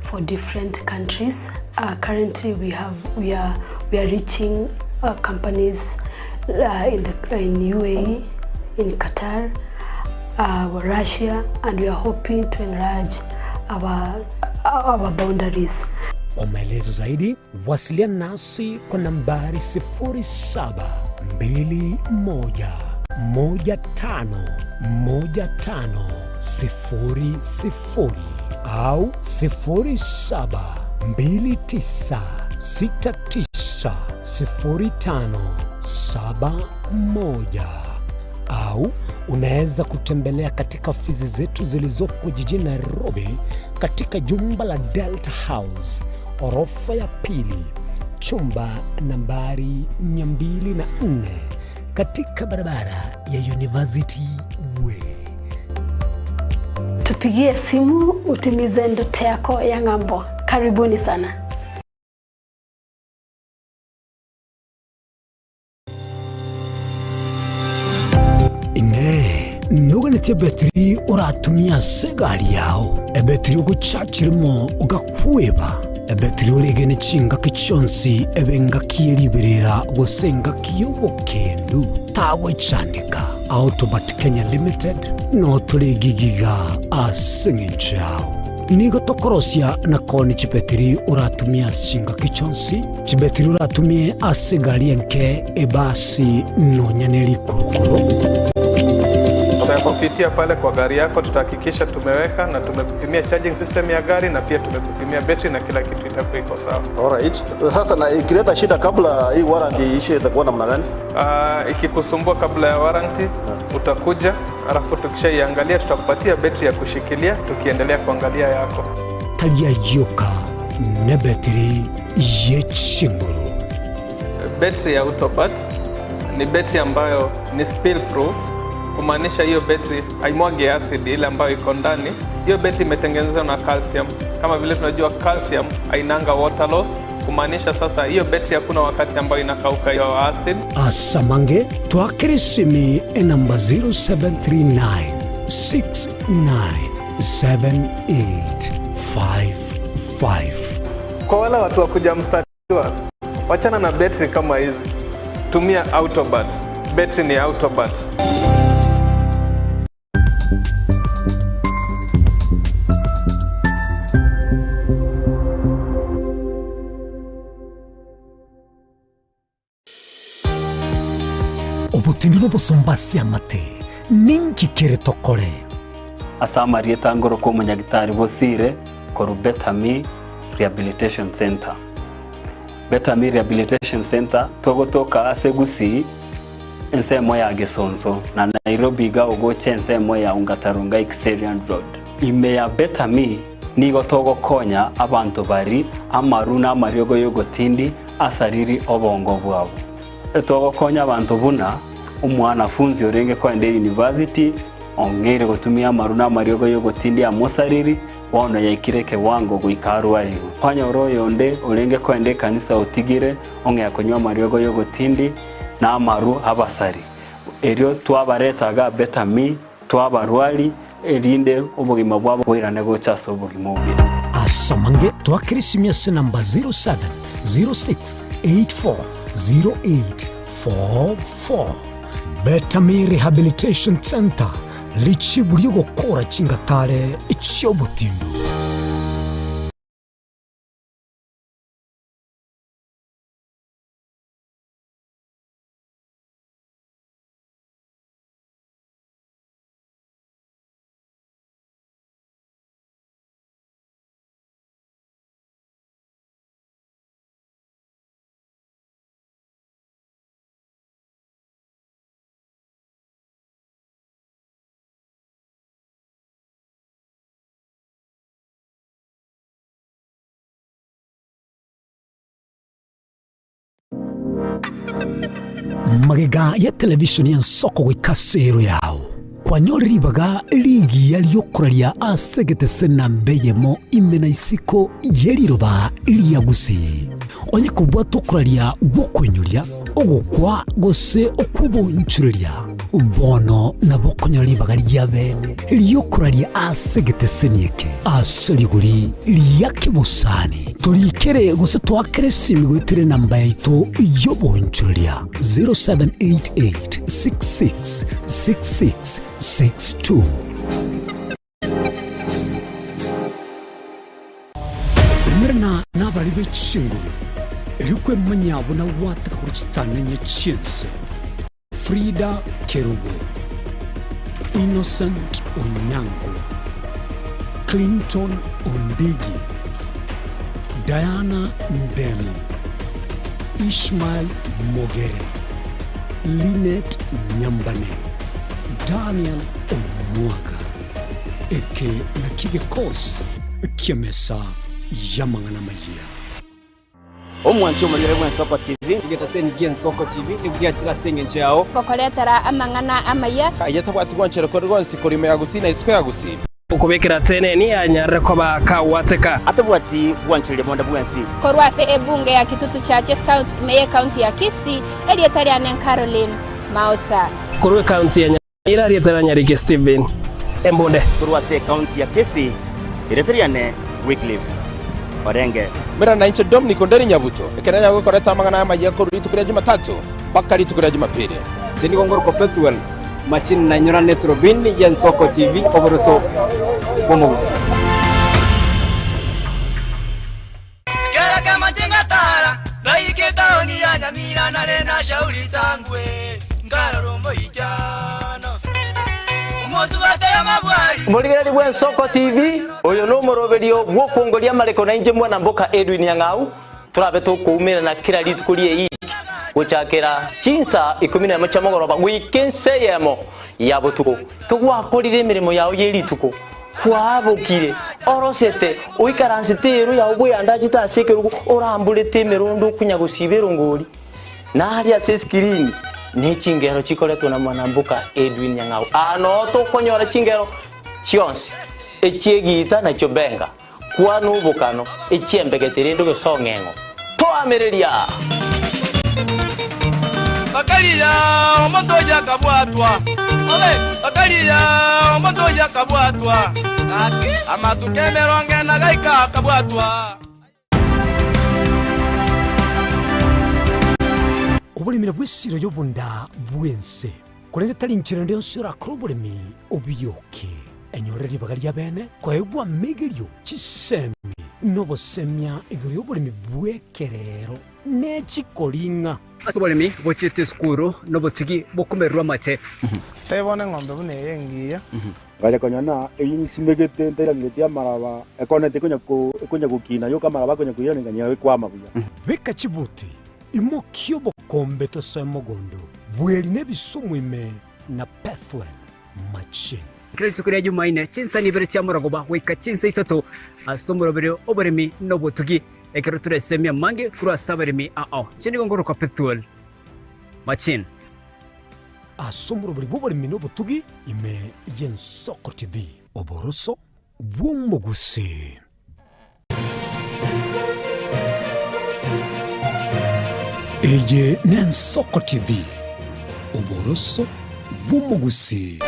for different countries. Uh, currently we have we are we are reaching uh, companies uh, in the in UAE, in Qatar, uh, Russia, and we are hoping to enlarge our our boundaries. Kwa maelezo zaidi wasiliana nasi kwa nambari 0721151500 au 0729690571 au unaweza kutembelea katika ofisi zetu zilizopo jijini Nairobi katika jumba la Delta House orofa ya pili chumba nambari 204 katika barabara ya University Way. Tupigie simu utimize ndoto yako ya ng'ambo. Karibuni sana. Inee, noganetie ebetiri oratumie ase egari yao, ebetiri ogochachiremo ogakweba, ebetiri oregene chingaki chionsi ebe engaki ye riberera gose engaki y'obokendu, tagwechandeka. Autobat Kenya Limited notore egigiga ase eng'encho yao. Nigo tokorosia na koonia chibetiri oratumie ase chingaki chionsi, chibetiri oratumie ase egari enke, ebasi, nonya ne rikurukuru. Tutakupitia pale kwa gari yako, tutahakikisha tumeweka na tumekupimia charging system ya gari na pia tumekupimia betri na kila kitu itakuwa iko sawa. Alright. Sasa na ikileta shida kabla hii warranty iishe itakuwa namna gani? Uh, ikikusumbua kabla ya warranty utakuja, alafu tukishaiangalia tutakupatia betri ya kushikilia tukiendelea kuangalia yako. Tari ayioka nebetiri ye chinguru. Betri ya Autobat ni betri ambayo ni spill proof, kumaanisha hiyo betri haimwagi acid ile ambayo iko ndani. Hiyo betri imetengenezwa na calcium. Kama vile tunajua calcium hainanga water loss, kumaanisha sasa hiyo betri hakuna wakati ambayo inakauka hiyo acid. Asamange twakere esimi enamba 0739 697855. Kwa wale watu wa kuja mstariwa, wachana na betri kama hizi, tumia Autobat. Betri ni Autobat. Obotindi nobosomba ase amate, ninki kere tokore? Ase amarieta ngorokwa omonyagitari Bosire korwa Better Me Rehabilitation Centre. Better Me Rehabilitation Centre togotoka ase Gusii ensemo ya Gesonso na Nairobi iga ogocha ensemo ya Ongata Rongai Kiserian Road. Ime ya Better Me nigo togokonya abanto bari amaru na amariogo y'ogotindi asariri obongo bwabo. Togokonya abanto buna omwanafunzi orenge kogenda university. ong'eire gotumia amaru na amariogo y'ogotindia amosariri, bono yaikire ekewango goika arwarigwe. Kwanyora oyonde orenge koenda ekanisa otigire ong'ea konywa amariogo y'ogotindi na amaru abasari. Erio twabareta iga Betami, twabarwari, erinde obogima bwabo boirane gocha ase obogima obuya. Ase amange twakere esimi ase enamba 0706840844. Betami Rehabilitation Centre, richibu ri'ogokora chingatare chi'obotindu. Magega ya televisheni y'ensoko goika ase ero yao, kwanyore ribaga rigiya ri'okoraria ase egetese namba eyemo ime na isiko ye riroba ria Gusii. Onye kobwata okoraria gw'okoinyoria, ogokwa, gose okw'obonchoreria, bono nabo okonyora ribaga ri'abeene ri'okoraria ase egeteseni eke ase rigori ria kebosani. Torikere gose toakere esimi goetera enamba yaito y'obonchoreria 0788 66 66 62. Umerana nabarari be chinguru, erio kwemanya buna gwataka korwa chitang'ani chi'ense. Frida Kerubo, Innocent Onyango, Clinton Ondigi, Diana Ndemo, Ishmael Mogere, Linet Nyambane, Daniel Omwaga. Eke nakio gekosi ki'emesa y'amang'ana amayia. Omwanchi omorigere bw'Ensoko TV. Egetaseni gi'Ensoko TV nigo giachire ase engencho yao. Gokoretera amang'ana amaya. Aye tabwati gwanchera kore gwonsi korwa ime ya Gusii na isiko ya Gusii. Okobekera teneni anyarire koba kagwateka. Atabwati gwanchereria bonde bwensi. Korwa ase ebunge ya Kitutu Chache South ime y'Ekaunti ya Kisii, erieta riane Caroline Mausa. Korwa ekaunti ya Nyamira, erieta ria Nyariki Stephen Embunde. Korwa ase ekaunti ya Kisii, erieta riane Wycliffe Orenge. Mera nainche Dominic Onderi Nyabuto, ekero nyagokoreta amang'ana amayia korwa rituko ria Jumatatu mpaka rituko ria Jumapili. Inche nigo ngorokwa Pethuel Machini na inyorane eturubini y'Ensoko TV oboroso bw'omogusi. Kera kemache ngatara, ngaika etaoni ya Nyamira nare na Shauri Sangwe, nkarora omoichano. Omosubati amabwari. Morigereria bw'Ensoko TV, oyo nomoroberio bw'okwongoria amareko na inche mwana mboka Edwin Nyang'au, torabe tokoumerana kera rituko rie Eid gochakera chinsa ikomi nemo chia mogoroba goika ensa eyemo ya botuko. Kegwakorire emeremo yao ye rituko, Kwabokire, orosete, oikaransete eero yao bweyandachete ase ekerogo, oramborete emerondo okonya gosiba erongori, na aria ase esikirini ne chingero chikoretwa na mwanamboka Edwin Nyang'au. Aa noo tokonyora chingero chionsi, echi'egiita na chiobenga, kwana obokano, echi'embegete rende gose ong'eng'o. Toamereria! Bakaria omonto oyio akabwatwa, bakaria omonto oyio akabwatwa, amatuko emerongo ena gaika akabwatwa. Oboremi nabwo esiro y'obonda bw'ense, korende tari nchera ende yonsi orakore oboremi obioke. Enyorere ribaga ri'abeene koegwa amegerio, chisemi, na obosemia igoro y'oboremi bw'ekerero ne chikoring'a. Ase oboremi bochiete esukuru nobotugi bokomererwa amate. Tebia bono eng'ombe buna eye engiya. Ngacha konya na eyio nsimegete ntairaneretie amaraba, ekonete ekonya gokina yoka amaraba akonya koirana nganyora ekwama buya. Beka chibuti, imokia obokombe tosoe mogondo, bweri nebisumu ime na Pethuel machine. Kera rituko ria Jumaine, chinsa nibere chia morogoba goika chinsa isato ase omoroberio oboremi na obotugi, ekero toresemie amange korwa ase abaremi ao. Inche nigo ngorokwa Pethuel Machine. Ase omoroberi bw'oboremi na obotugi ime y'Ensoko TV. Oboroso bw'omogusii. Eye n'Ensoko TV, oboroso bw'omogusii.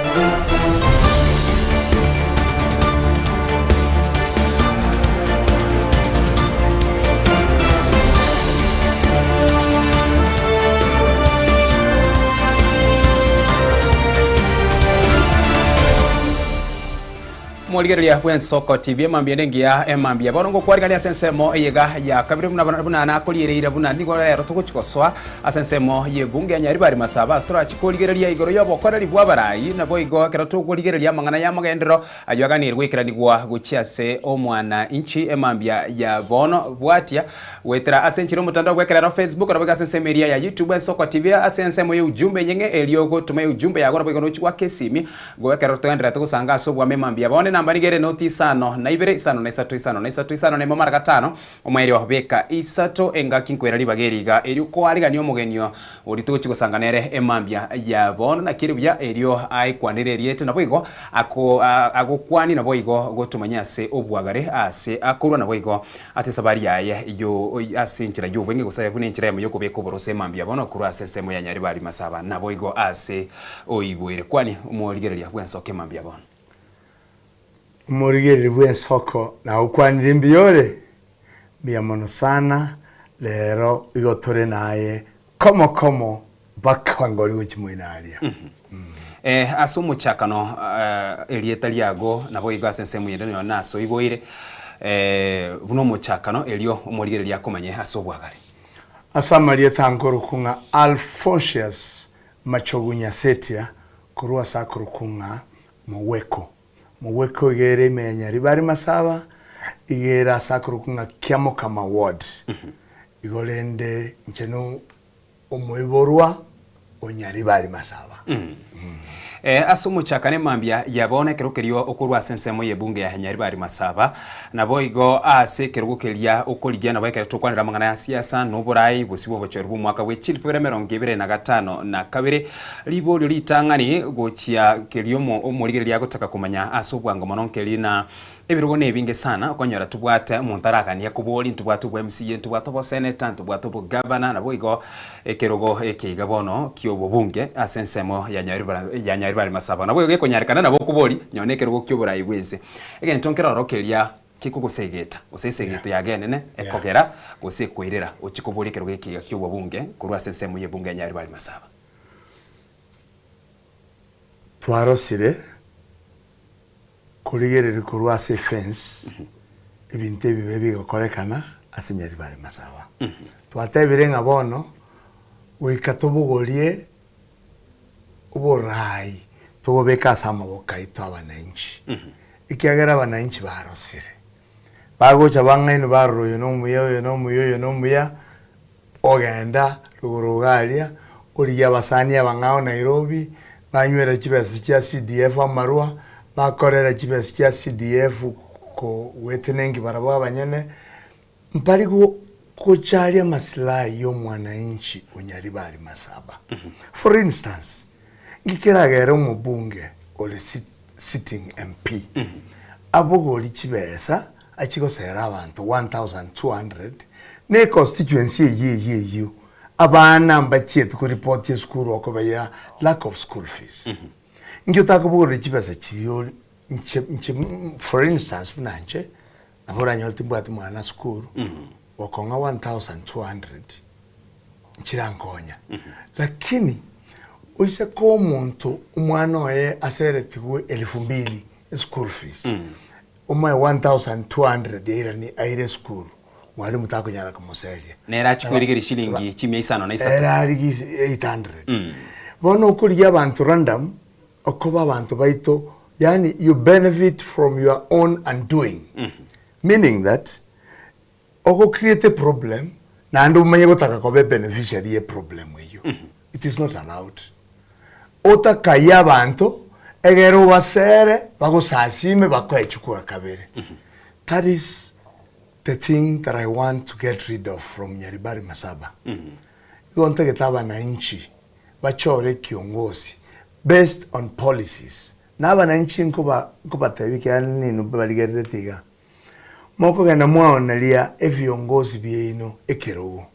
Morigereria bw'Ensoko TV emambia ende engiya emambia bono ngokwarigania ase ensemo eyega ya kabere buna buna nakoriereire buna nigo rero togochi gosoa ase ensemo y'ebunge ya Nyaribari Masaba ase torachi korigereria igoro y'obokoreri bw'abarai naboigo ekero tokorigereria amang'ana y'amagenderero ayio aganire goikeranigwa gochia ase omwana inchi emambia ya bono bwatia Goetera ase enchera omotandao bw'ekerero Facebook, naboigo ase ensemo eria ya YouTube Ensoko TV, ase ensemo y'eujumbe enyeng'e erio gotoma eujumbe yago naboigo nochia goaka esimi goa ekerero togendererete gosanga ase obwamo emambia bono enamba nigo ere noti isano na ibere isano na isato isano na isato isano na emo mara gatano omoerio beka isato engaki nkoira ribaga eri iga erio koarigania omogenio oria togochia gosanga nere emambia ya bono naki ere buya erio aekwanere erieta naboigo ako agokwanie naboigo gotomanya ase obwagare ase akorwa naboigo Ase esabari yaye yo ase enchera y'obweng'e gose buna enchera eyemo y'okobeka oboroso emambia bono korwa ase ensemo ya Nyaribari Masaba naboigo ase oiboire. Kwani omorigereria bw'ensoko emambia bono. Omorigereria bw'ensoko nagokwanire mbuya ore? Mbuya mono sana, rero igo tore naye komo komo mpaka ngori gochia moino aria. Eh, ase omochakano erieta riago naboigo ase ensemo eyende nonya nase oiboire, eh, buna omochakano erio omorigereria akomanye ase obwagare. Ase amarieta ankorokwa ng'a Alphonsius Machogu Nyasetia korwa ase akorokwa ng'a Mogweko. Mogweko iga ere ime ya Nyaribari Masaba, iga ere ase akorokwa ng'a Kiamokama Ward. Igo rende inche no Omoiborwa o Nyaribari Masaba. Ase omochakano emambia ya bono ekero keria okorwa ase ensemo y'ebunge ya Nyaribari Masaba, naboigo ase ekerogo keria okorigia nabo ekero tokwanera amang'ana ya siasa na oborai bosio bw'obochori bw'omwaka bwe chilifu ibere emerongo ebere na gatano na kabere, riborio ritang'ani gochia keria omorigereria agotaka komanya ase obwango mono nkeri na Ebirogo nebinge sana okonyora tobwate omonto araganie akobori ntobwate obwa MCA ntobwate oboseneta ntobwate obogavana naboigo ekerogo eke iga bono kiobobunge ase ensemo ya ya Nyaribari Masaba naboigo gekonyarekana nabo okobori nonye na ekerogo kioborai bwense egento nkeroro keria kekogosegeta gose esegeto yago enene ekogera gose ekoirera ochie koboria ekerogo eke iga kiobobunge korwa ase ensemo yebunge ya Nyaribari Masaba. Twarosire. Korigereria korwa ase efence, ebinto ebibe bigokorekana ase Nyaribari Masaba. Twatebire ng'a bono goika tobogorie oboraai tobobeke ase amaboko aito abananchi, ekiagera abananchi barosire. Bagocha bang'ainwe barora oyo nomuya, oyo nomuya, oyo nomuya, Ogenda rogoro iga aria, origie abasani abang'ao Nairobi, banywera chibesa chia CDF amarwa, bakorera chibesa chia CDF goetenenki barabwo abanyene, mpari gocharia amasilahi ya omwananchi o Nyaribari Masaba. For instance, nki keragere omobunge ore sitting MP abogori chibesa achie gosera abanto 1200 ne econstituency eyio eyio eyio abana mbachieti koripoti esukuru okoba ya lack of school fees. Nki otakobogoreria chibesa chiria ori nche nche for instance buna nche nabo oranyore timbwati mwana sukuru gokong'a 1200 nchirankonya lakini oise koa omonto omwana oye aseretigwe elfu mbili eschool fees omoe 1200 yairani aire esukuru mwalimu takonyara komoseria Nere achie kwerigeria shilingi chimia isano na isato. Ere arigie 800 bono okorigia abanto random okoba abanto baito yaani you benefit from your own undoing meaning that Ogo create problem naende omanye gotaka koba ebeneficiary ye problem eyio. It is not allowed. Otakaie abanto egere obasere bagosasime bakoe chikura kabere. That is the thing that I want to get rid of from Nyaribari Masaba. Igo ntagete abananchi bachore ekiongosi. Based on policies. Na abananchi nkoba nkobatebia ekiagera ninwe barigerereti iga, mokogenda mwaoneria ebiongozi biaino ekerogo.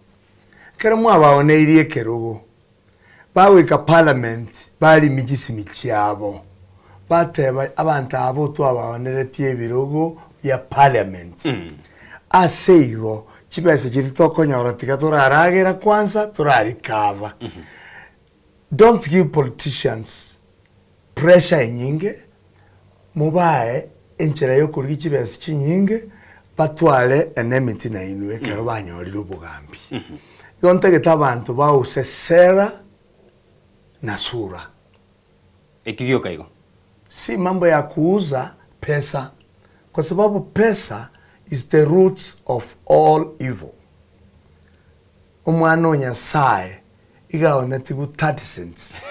Ekero mwabaoneirie ekerogo, bagoika parliament barimi chisimi chiabo, bateba abanto abo twabaoneretie ebirogo bia parliament. Ase igo, chibesa chiria tokonyora tiga toraragera kwanza torarikava. Don't give politicians pressure enyinge, mobae enchera yokorigia chibesa chinyinge batware enmity nainwe ekero banyorire obogambi. Igo ntagete abanto bause sera na sura. Ekio gioka igo. Si mambo ya kuuza pesa kwa sababu pesa is the roots of all evil. Omwana o Nyasae iga aonetigwe 30 cents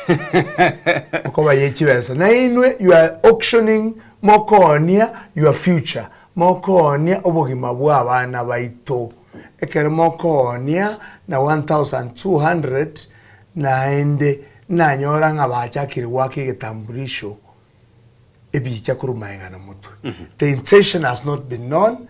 okoba ye chibesa na inwe you are auctioning mokoonia your future mokoonia obogima bwa abana baito ekero mokoonia na 1200 naende nanyora ng'a bachakire goaka egetambulisho ebicha korwa magega na motwe the intention has not been known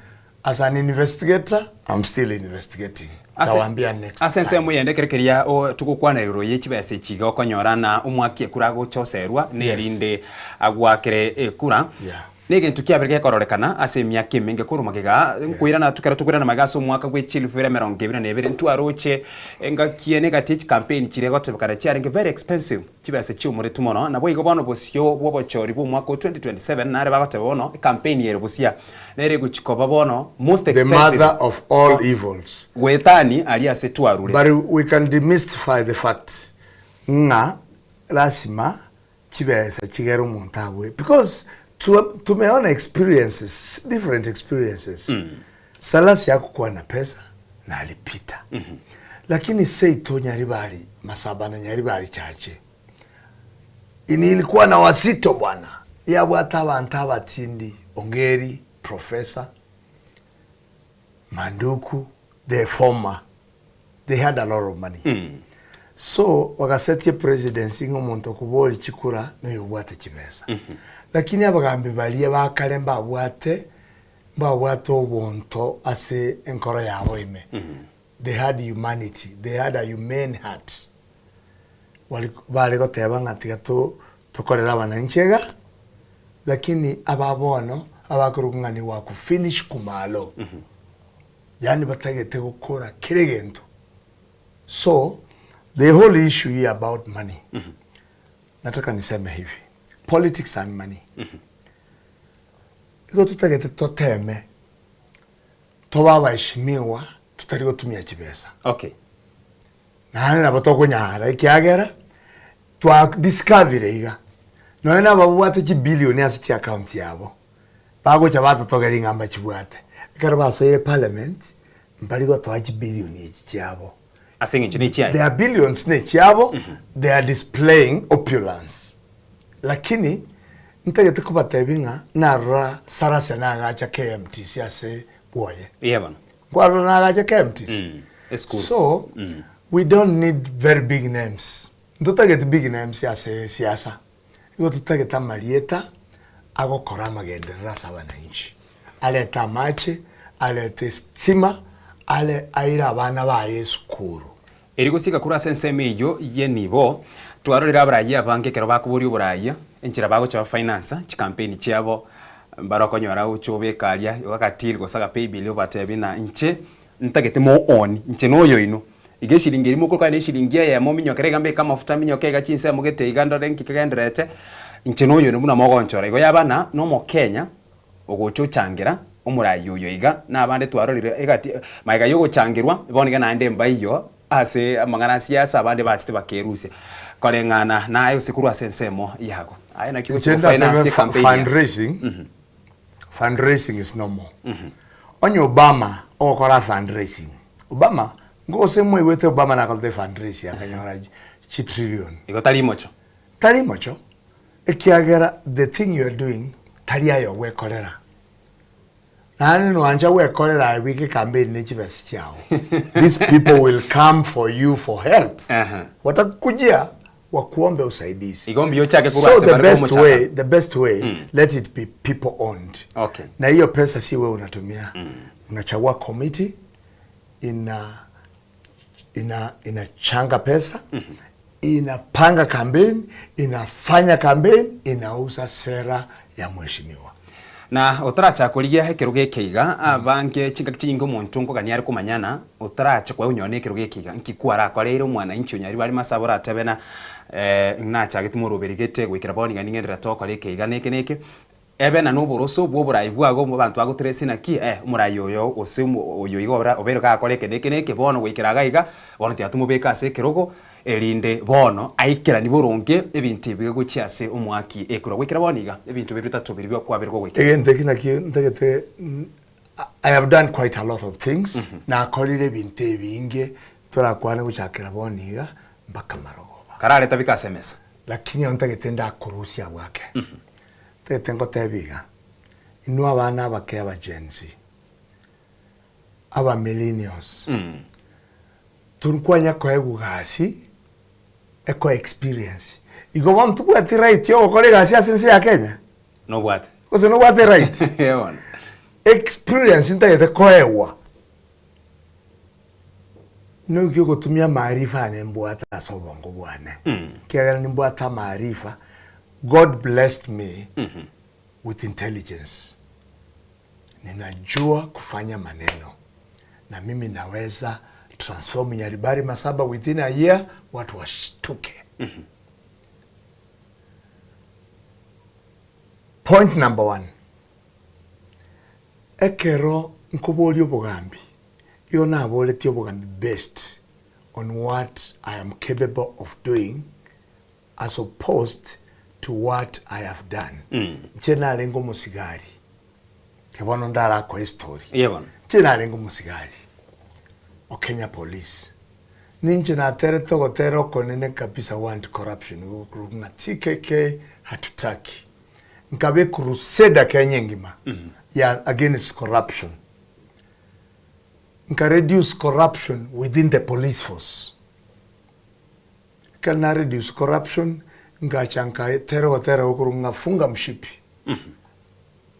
As an investigator, I'm still investigating. Ase Ntawaambia next ase time. ensemo eyende ekero keria o togokwana igoro ye chibesa echi iga okonyora na omwaki ekura agochoserwa na erinde agwakere ekura Yeah. na egento kiabere gekororekana ase emiaka emenge korwa magega nkoirana ekero tokoirana magega ase omwaka bwe chielfu ibere emerongo ebere na ebere ntwaroche engaki ene egati ye chikampeni chiria gotebekana chiarenge very expensive chibesa chi'omoretu mono naboigo bono bosio bw'obochori bw'omwaka o 2027 nare bagoteba bono ekampeni ere bosia Nere egochia koba bono most The expensive. mother of all evils. Goetani aria ase twarure. But we can demystify the fact ng'a lasima chibesa chigere omonto abue because tumeona experiences, different experiences. Salasya hakukuwa na pesa na alipita. Lakini seito Nyaribari, Masaba na Nyaribari chache Nilikuwa na wazito bwana, yabwate abanto abatindi, Ongeri, Professor, Manduku, the former, they had a lot of money. So bagasetia presidency ng'a omonto okoboria chikura noyo obwate chibesa. Lakini abagambi baria ba kare mbabwate mbabwate obonto ase enkoro yabo ime. They had humanity, they had a humane heart. Bare goteba ng'a tiga tokorere abananchi iga, lakini aba bono abakorokwa ng'a ni wa kufinish kumalo, yaani batagete gokora kera egento. So the whole issue here about money, nataka niseme hivi, politics and money, igo totagete toteme tobe abaheshimiwa totari gotumia chibesa. Okay. Naende nabo tokonyara ekiagera twa discovery iga nonya na ababwate chibillion ase chiaccount yabo bagocha batotogeria ng'a mbachibwate ekero basoire parliament mbari gotoa chibillion echi chiabo. Ase eng'encho ne chiaye. Their billions ne chiabo they are displaying opulence lakini ntagete kobatebia ng'a narora Salasya nagacha KMTC ase bwoye. Eeh bono. Nkwarora nagacha KMTC. Esukuru. So we don't need very big names. Ntotageti big names ase siasa. Igo totagete amarieta agokora amagenderero ase abananchi. Arete amache, arete estima, are aire abana baye esukuru. Erio gosieka korwa ase ensemo eyio y'enibo, twarorire abarayia abange ekero bakoboria oborayia, enchera bagocha bafinansa chikampeni chiabo, mbare okonyora oche obeke aria igo agatill gose agapaybill obatebie ng'a inche ntagete mo own, inche noyoino. Iga eshiringi eria mokorokana na eshiringi eyemo minyokere iga mbeke amafuta minyoke iga chinsemo gete iga ndore nki kegendererete, inche noyoino buna mogonchora. Igo yaba ng'a na omokenya ogocha ochangera omoraia oyo iga, na abande twarorire egati magega ya ogochangerwa, bono iga naende mbaiyo ase amang'ana a siasa abande bachete bakerusia koreng'ana naye gose korwa ase ensemo yago. Aye naki ogochia Inche ndatebe gofinance ecampaign yago. fundraising, fundraising is normal. Onye Obama ogokora fundraising, Obama, ngose mwaigwete Obama nakorete fundraising akanyora chitrillion. Igo tari mocho. Tari mocho, Ekiagera the thing you are doing tari aye ogwekorera. Naende nwancha gwekorera aye bweka ecampaign ne chibesa chiao. These people will come for you for help. Watakukujia. Wakuombe usaidizi. Igo mbuya ochake korwa So ase the bare best komochaka. way, the best way, let it be people owned. Okay. Na hiyo pesa si wewe unatumia. Unachagua committee ina ina inachanga pesa inapanga campaign inafanya campaign inauza sera ya mheshimiwa. Na otarachaka korigia ekerogo eke iga, abange chingaki chinyinge omonto nkogania are komanyana, otaracha koa onyore nekerogo eke iga, nki kwarakoreire omwananchi onyarire are masaba oratebe na nachagete moroberi gete goikera bono iga ning'enderere togokora eke iga na eke na eke, ebe na noboroso bwa oborai bwago abanto bagotrace naki omorai oyo gose oyo iga obeire gakora eke na eke na eke, bono goikera iga iga, bono tiga tomobeke ase ekerogo, Erinde bono aikeranie boronge ebinto ebi gochia ase omoaki ekura. Goikera bono iga, ebinto biria bitato biria biokwaberwa goikera. Egento eki nakio ntagete I have done quite a lot of things, nakorire ebinto ebinge torakwane gochakera bono iga mpaka marogoba. Karareta bike ase emesa. Lakini ntagete ndakorusia abwo ake. Ntagete ngotebie iga, inwe abana abake aba Gen Z, aba millennials, Torikwanya koegwa gasi eko experience. Igo bono tobwati right ya ogokora egasi ase ense ya Kenya? Nobwate. Gose nobwate right? Ee bono. Experience ntagete koegwa noki ogotumia amaarifa ane mbwate ase obongo bwane. Ekiagera nimbwate amaarifa, God blessed me with intelligence. Ninajua kufanya maneno na mimi naweza transform Nyaribari Masaba within a year watu washtuke. Point number one, ekero nkoboria obogambi, igo naboretie obogambi based on what I am capable of doing as opposed to what I have done. Inche narenge omosigari, ke bono ndarakoe estory. Iye bono. Inche narenge omosigari o Kenya Police. Ninche naterete ogotera okonene kabisa gwa anti corruption gokorokwa ng'a TKK hatutaki. Nkaba ecrusader Kenya engima ya against corruption. Nka reduce corruption within the police force. Ekero na reduce corruption ngacha nkatera ogotera gokorwa ng'a funga mshipi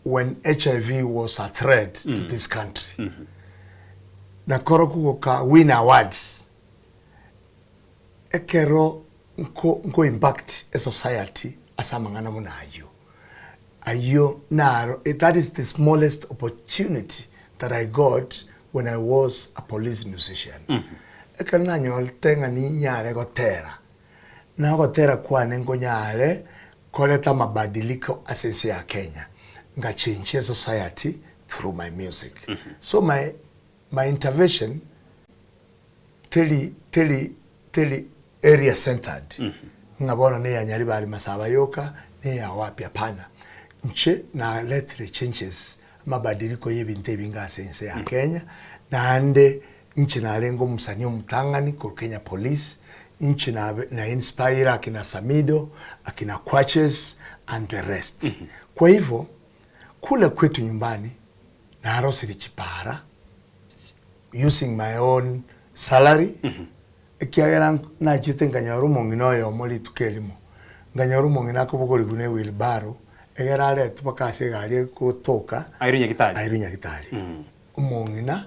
when HIV was a threat to this country. Nakorokwo goka win awards ekero nko nko impact esociety ase amang'ana buna ayio. Ayio naro that is the smallest opportunity that I got when I was a police musician. Ekero nanyorete ng'a ninyare gotera, na ogotera kwane nkonyare koreta amabadiliko ase ense ya Kenya, ngachenchia esociety through my music. So my my intervention teri teri teri area centered ng'a bono neya Nyaribari Masaba yoka neya wapi hapana. Inche naretire changes amabadiliko ye ebinto ebinge ase ense ya Kenya naende inche narenge omosani omotang'ani korwa Kenya Police inche nabe na inspire akina Samido akina Quaches and the rest. Kwa hivyo kule kwetu nyumbani narosirie chipara using my own salary ekiagera nachete nkanyora omong'ina oyomo rituko erimo, nkanyora omong'ina akobogorigwa ne wheelbarrow egere aretwe mpaka ase egari egotoka Airwe nyagitari. airwe nyagitari. Omong'ina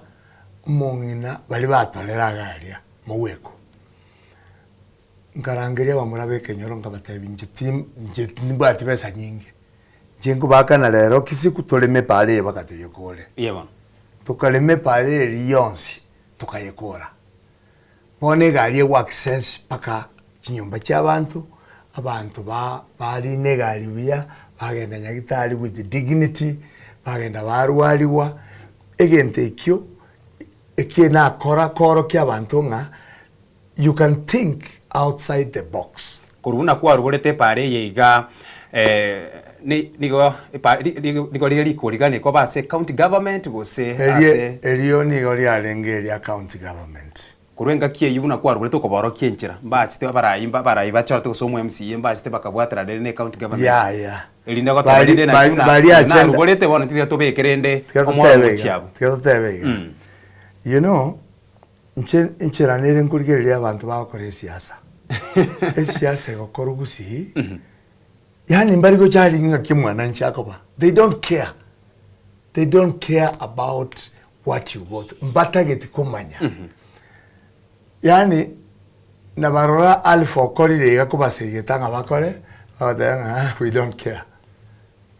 omong'ina baria batorera iga aria mogweko. Nkarangeria abamura ba ekenyoro nkabatebia inche tim inche timbwati besa nyinge, inche nkobaakana rero kisiku toreme epaara eye mpaka toyekore. Iye bono. Tokarema epaara eria yonsi tokayekora. Bono egari egwa access mpaka chinyomba chia abanto, abanto ba barina egari buya, bagenda nyagitari with dignity, bagenda barwariwa, egento ekio ekie nakora koorokia abanto ng'a You can think outside the box. Korwa buna kwaruborete epaara eye iga, nigo nigo rire rikorigani koba ase county government gose ase. Erio nigo riarenge eria county government. Korwa engaki eyio buna kwaruborete okoborokia enchera, mbachete abarai abarai bachorete gose omo MCA mbachete bakabwaterana rende ne county government. Yaya. Erinde goteba rende naki buna naruborete bono tiga tobeke rende omoro omochie abwo. Tiga totebe iga. You know, Inche enchera nere nkorigereria abanto bagokora esiasa. Esiasa egokorwa gusii, yaani mbari gochari ng'aki mwananchi akoba. They don't care. They don't care about what you go through. Mbatageti komanya. Yaani nabarora Alpha okorire iga kobasegeta ng'a bakore, bagoteba ng'a ah we don't care.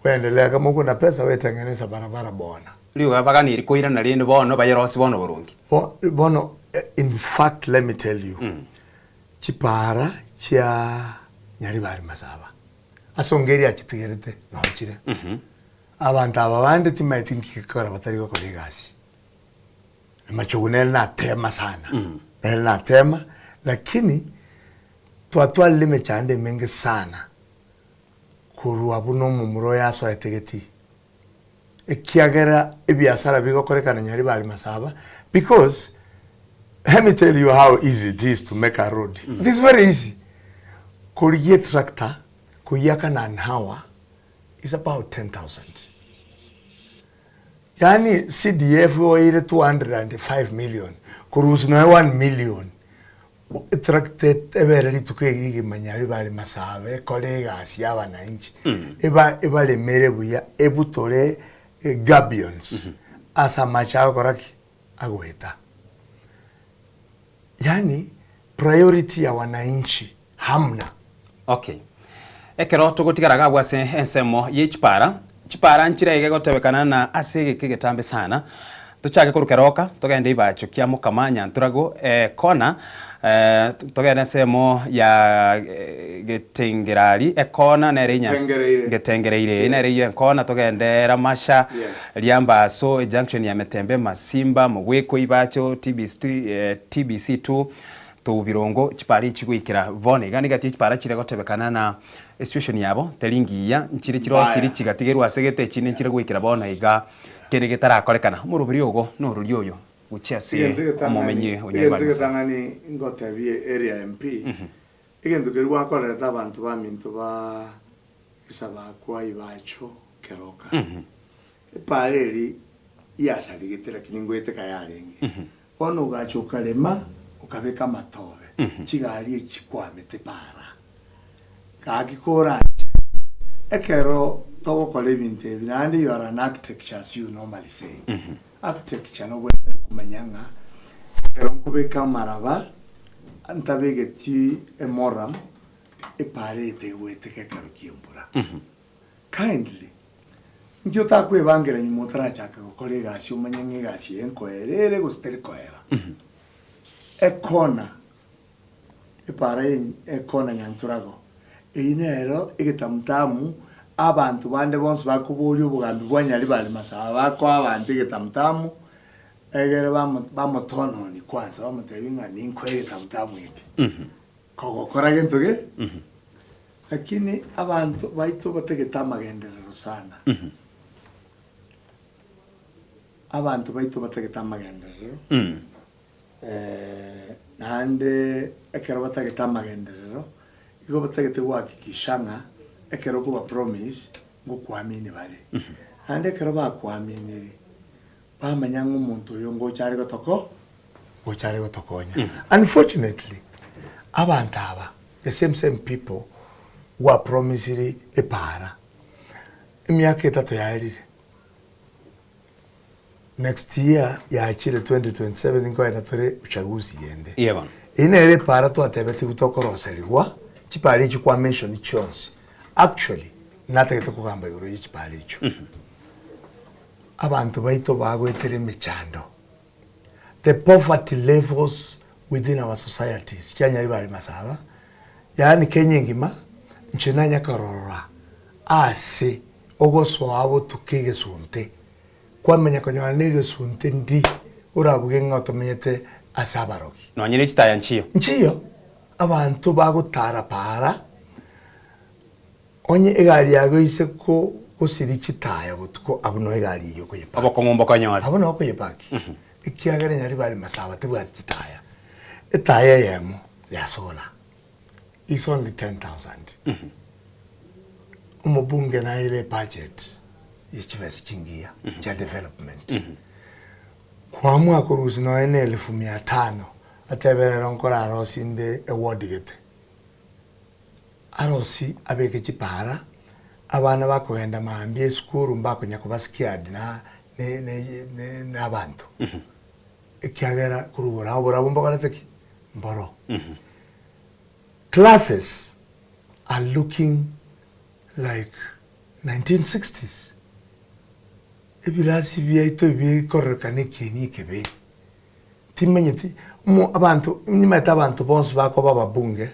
We endelea kama uko na pesa we tengeneza barabara bwana. Rirorio baganiri koirana rende bono bayerosie bono boronge. Bono in fact let me tell you, chipara chia Nyaribari Masaba ase onga eria achitigerete nochire. Abanto aba bande timaeti nki gekogera batari gokora egasi. Machogu nere natema sana, nere natema lakini twatwarire emechando emenge sana korwa buna omomura oyo asoete getii. Ekiagera ebiasara bigokorekana Nyaribari Masaba because let me tell you how easy it is to make a road. It is very easy. Korigia etractor koyiakana an hour is about 10,000. Yaani CDF oeire 205 million korusia nonya 1 million etractor ebere rituko eri rigima Nyaribari Masaba ekore egasi ya abananchi eba ebaremere buya ebutore gabions ase amache agokora ki? Agoeta. Yaani priority ya wananchi hamna. Okay. Ekero togotigara iga abwo ase ensemo ye chipara, chipara nchire iga egotebekana na ase egeka egetambe sana, tochake korwa Keroka togende Ibacho kia Mokama Nyanturago ekona, togende ensemo ya Getengerari ekona nere inya Getengereire. Getengereire nere eywo ekona togende Ramasha, Riambaso, ejunction ya Metembe, Masimba, Mogweko, Ibacho, TBC, TBC 2, Tobirongo, chipara echi goikera bono iga niga tiga chipara chire gotebekana na esituation yabo teri ngiya, nchire chirosiri Mbaya. chigatigerwa ase gete echinde nchire goikera bono iga kende getarakorekana. Omoroberi ogo norori oyo gochia ase Egento egetang'ani omomenyi egento onyaribare Masaba. egetang'ani ngotebie area MP, egento keria gwakorerete abanto baminto ba Esabakwa Ibacho Keroka, epara eri yasarigete lakini ngoeteka yarenge. Bono ogacha okarema okabeka amatobe, chigari echi chikwamete para. Gaki koranche ekero togokora ebinto ebi naende you are an architecture as you normally say. Architecture nobwenerete komanya ng'a ekero nkobeka amaraba ntabegeti emoram epara eye tegoeteka ekero ki'embura. Kindly, inki otakwebangera nyuma otarachaka gokora egasi omanye ng'a egasi eye nkoera ere gose teri koera. Ekona, epara eye ekona Nyanturago, eyio nero egetamutamu abanto bande bonsi bakoboria obogambi bwa Nyaribari Masaba bakoa abanto egetamutamu egere bamo bamotononi kwanza bamotebie ng'a ninkoe egetamutamu eke. Kogokora gento ge, lakini abanto baito batagete amagenderero sana. Abanto baito batagete amagenderero, naende ekero batagete amagenderero, igo batagete gohakikisha ng'a ekero okoba promise, ngokuamini bare. Naende ekero bakuaminiri, bamanya ng'a omonto oyo ngocha are gotoko gocha are gotokonya. Unfortunately, abanto aba, the same same people gwapromisiri epaara, emiaka etato yaerire, next year yachire 2027 nkoenda tore uchaguzi yende. Iye bono. Eyio nere epaara twatebetigwe tokoroserigwa, chipaara echi kwa mention chionsi. Actually, natagete kogamba igoro ye chipaara echio. Abanto baito bagoetera emechando, the poverty levels within our societies chianyari bare masaba, yaani Kenya engima inche nanya korora ase ogosoa botuko egesunte, kwamanya konyora na egesunte ndi orabuge ng'a otomenyete ase abarogi. Nonye ne chitaya nchiyo. Nchiyo, abanto bagotara para. Onye egari yago eise gosiria chitaya botuko, abwo noo egari eyio okoyepaki. Obokong'u mbokonyore. Abwo noo okoyepaki, ekiagera Nyaribari Masaba tebwati chitaya. Etaya eyemo ya solar is only 10,000. Omobunge naire ebudget ye chibesa chingiya chia development. Kwamua korusia nonya na elfu mia tano, atebe rero nkorara ase inde eward gete. Arosie abeke chipara, abana bakogenda mambia esukuru mbakonya koba scared na na abanto. Ekiagera korwa igoro abo barabwo mbokorete ki? Mboro. Classes are looking like 1960s. Ebirasi biaito ebikororekana ekieni ekebe. Timanyeti omo abanto nimanyete abanto bonsi bakoba ababunge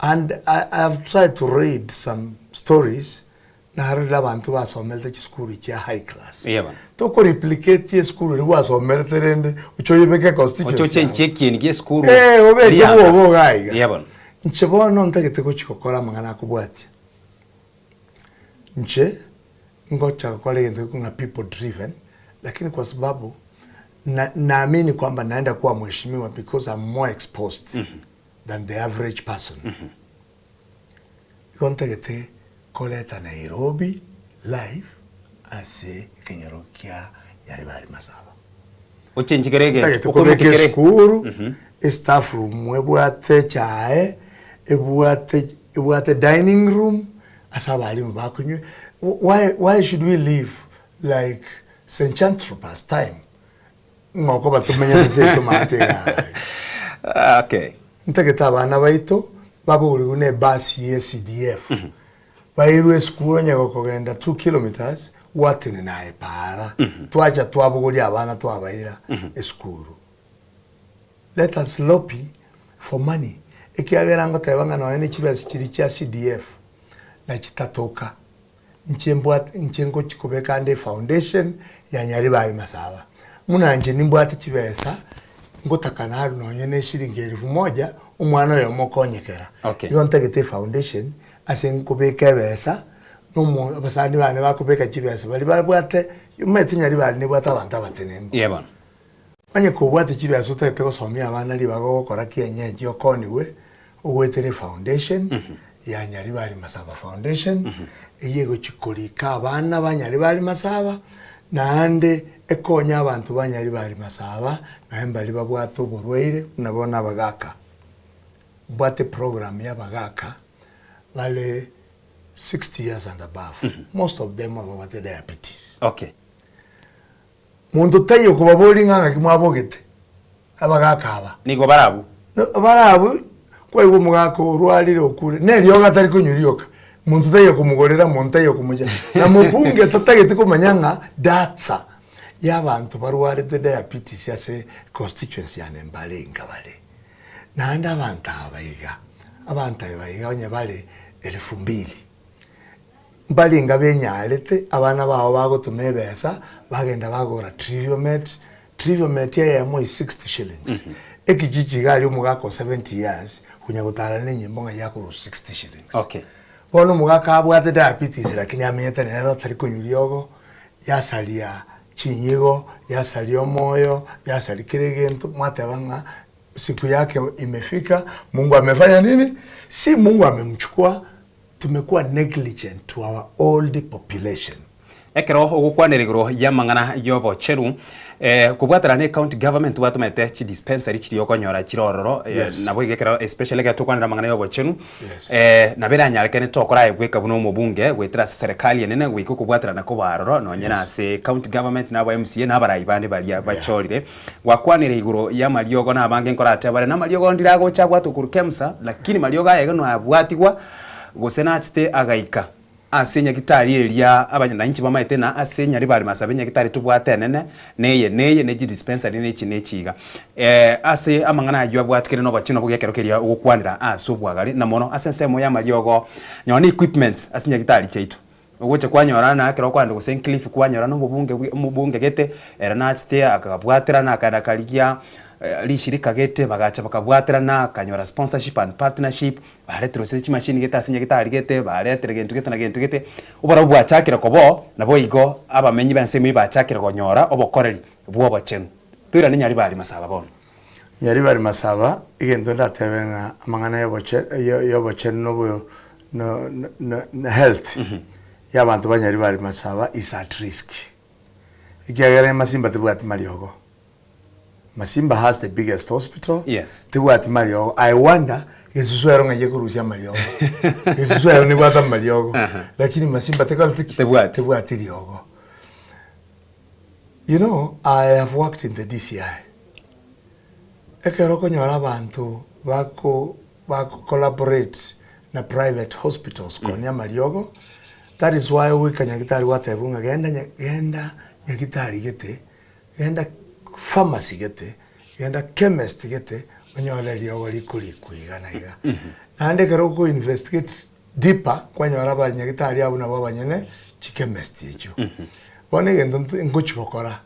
and I I have tried to read some stories narorire abanto basomerete chisukuru chia high class. Eya bono. Toko replicate esukuru eria gwasomerete rende oche oyebeke constituency Oche yago. ochenchie ekieni gia esukuru Eh, obeke rianga. bwogo iga iga. Eya bono. Inche bono ntagete gochia gokora amang'ana akobwatia. Inche ngocha gokora egento gekong'a ng'a people driven lakini kwa sababu na naamini kwamba naenda kuwa mheshimiwa because I'm more exposed than the average person. Igo ntagete koreta Nairobi live ase ekenyoro kia Nyaribari Masaba. Ochenchi kere egento. Ntagete Okoimoki kobeka kere. esukuru, estaff room ebwate echae, ebwate ebwate dining room, ase abalimu bakonywa. Why why should we live like Saint Chantropas time ng'a okoba tomenyete seito maate iga aria. Okay. Ntagete abana baito baboorigwe ne ebasi ye CDF bairwe esukuru onye gokogenda 2 kilometres gwatenena aye paara twacha twabogoria abana twabaira esukuru. Let us lobby for money ekiagera ngoteba ng'a nonye ne chibesa chiria chia CDF nachitatoka Inche mbwate, inche ngochia kobeka ande efoundation ya Nyaribari Masaba. Buna inche nimbwate chibesa, ngotaka narwe nonye ne eshilingi elfu moja, omwana oyomo okonyekera. Okay. Igo ntagete efoundation ase nkobeka ebesa, na omo abasani bane bakobeka chibesa baria babwate, omanyete Nyaribari nebwate abanto abatenenku. Eeh bono. Onye kobwate chibesa otagete gosomia abana ribaga ogokora kienyeji okonigwe ogoetera efoundation ya Nyaribari Masaba Foundation eyio egochi korika abana ba Nyaribari Masaba naende ekonye abanto ba Nyaribari Masaba naende mbaria babwate oborwaire buna bono abagaka. Mbwate eprogram ya abagaka bare 60 years and above most of them ababwate diabetes. Okay. Monto taiyo okobaboria ng'a ng'aki mwabogete abagaaka aba. Nigo barabwo. Barabwo, kwaigwa omogaka orwarire okure, neriogo atari konywa rioka, monto taiyo okomogorera, monto taiyo okomochia. Na mobunge tatageti komanya ng'a datsa y'abanto barwarete diabetes ase constituency yane mbarenga bare. Naende abanto aba iga, abanto aba iga onye bare elfu mbili. Mbarenga benyarete abana bao bagotoma ebesa bagenda bagora Triviomet, Triviomet eyemo is 60 shillings. Ekijiji iga aria omogaka o 70 years konya gotara na enyimbo ng'a yakorwa 60 shillings. Okay. Bono omogaka abwate diabetes lakini amenyete nero tari konywa riogo, yasaria chinyigo, yasaria omoyo, yasaria kera egento, mwateba ng'a siku yake imefika, Mungu amefanya nini? Si Mungu amemchukua Tumekuwa negligent to our old population. Ekero ogokwanera igoro y'amang'ana y'obochenu, kobwatana ne county government bwatomete chi dispensary chiria okonyora chire ororo, naboigo ekero especially ekero tokwanera amang'ana y'obochenu, nabo eranyarekane tokora bweka buna omobunge goetera ase serikali enene goika okobwaterana koba aroro nonye na ase county government na aba MCA na abarai bande baria bachorire. Gwakwanire igoro y'amariogo na abange nkoratebe bare, Namariogo ndire agocha abwatwe korwa Kemsa, lakini mariogo ayaiga noabwatigwa, gose nachete agaika ase enyagitari eria abanyananchi bamaete na ase Nyaribari Masabe enyagitari tobwate enene, neye neye, ne chidispensary ne echi ne echi iga. Ase amang'ana ayio abwatikire nobochenu bwa ekero keria ogokwanera ase obwagare, na mono ase ensemo y'amariogo, nonya ne equipments ase chinyagitari chiaito. Ogocha kwanyora na ekero okoenda gose Kilifi kwanyora na obobunge bwe omobunge gete, ere nachete akabwaterana akaenda akarigia rishirika gete bagacha bakabwaterana akanyora sponsorship and partnership, bareterwa ase chimashini gete ase nyagetari gete, baretire gento gete na gento gete, oborabu bwachakire koba oo, naboigo abamenyi b'ensemo eyio bachakire konyora obokoreri bwa obochenu. Toirane Nyaribari Masaba bono. Nyaribari Masaba, egento ndatebe ng'a amang'ana y'oboche y'obochenu na obo na health y'abanto ba Nyaribari Masaba is at risk. Ekiagera Masimba tebwati mariogo. Masimba has the biggest hospital, Yes. tebwati mariogo. I wonder Gesusu ero ng'ai ekorusia amariogo. Gesusu ero nebwate amariogo. Lakini masimba tekoreti ki? Tebwati. Tebwati riogo. You know, I have worked in the DCI. Ekero okonyora abanto bako bako collaborate na private hospitals konia amariogo, that is why ogoika nyagitari gwatebwa ng'a genda nya genda nyagitari gete, genda pharmacy gete, genda chemist gete, onyore eriogo rikorikwa iga na iga. Naende ekero oko investigate deeper, kwanyora abanyagitari abwo nabwo abanyene chichemist echio. Bono egento ngochi gokora,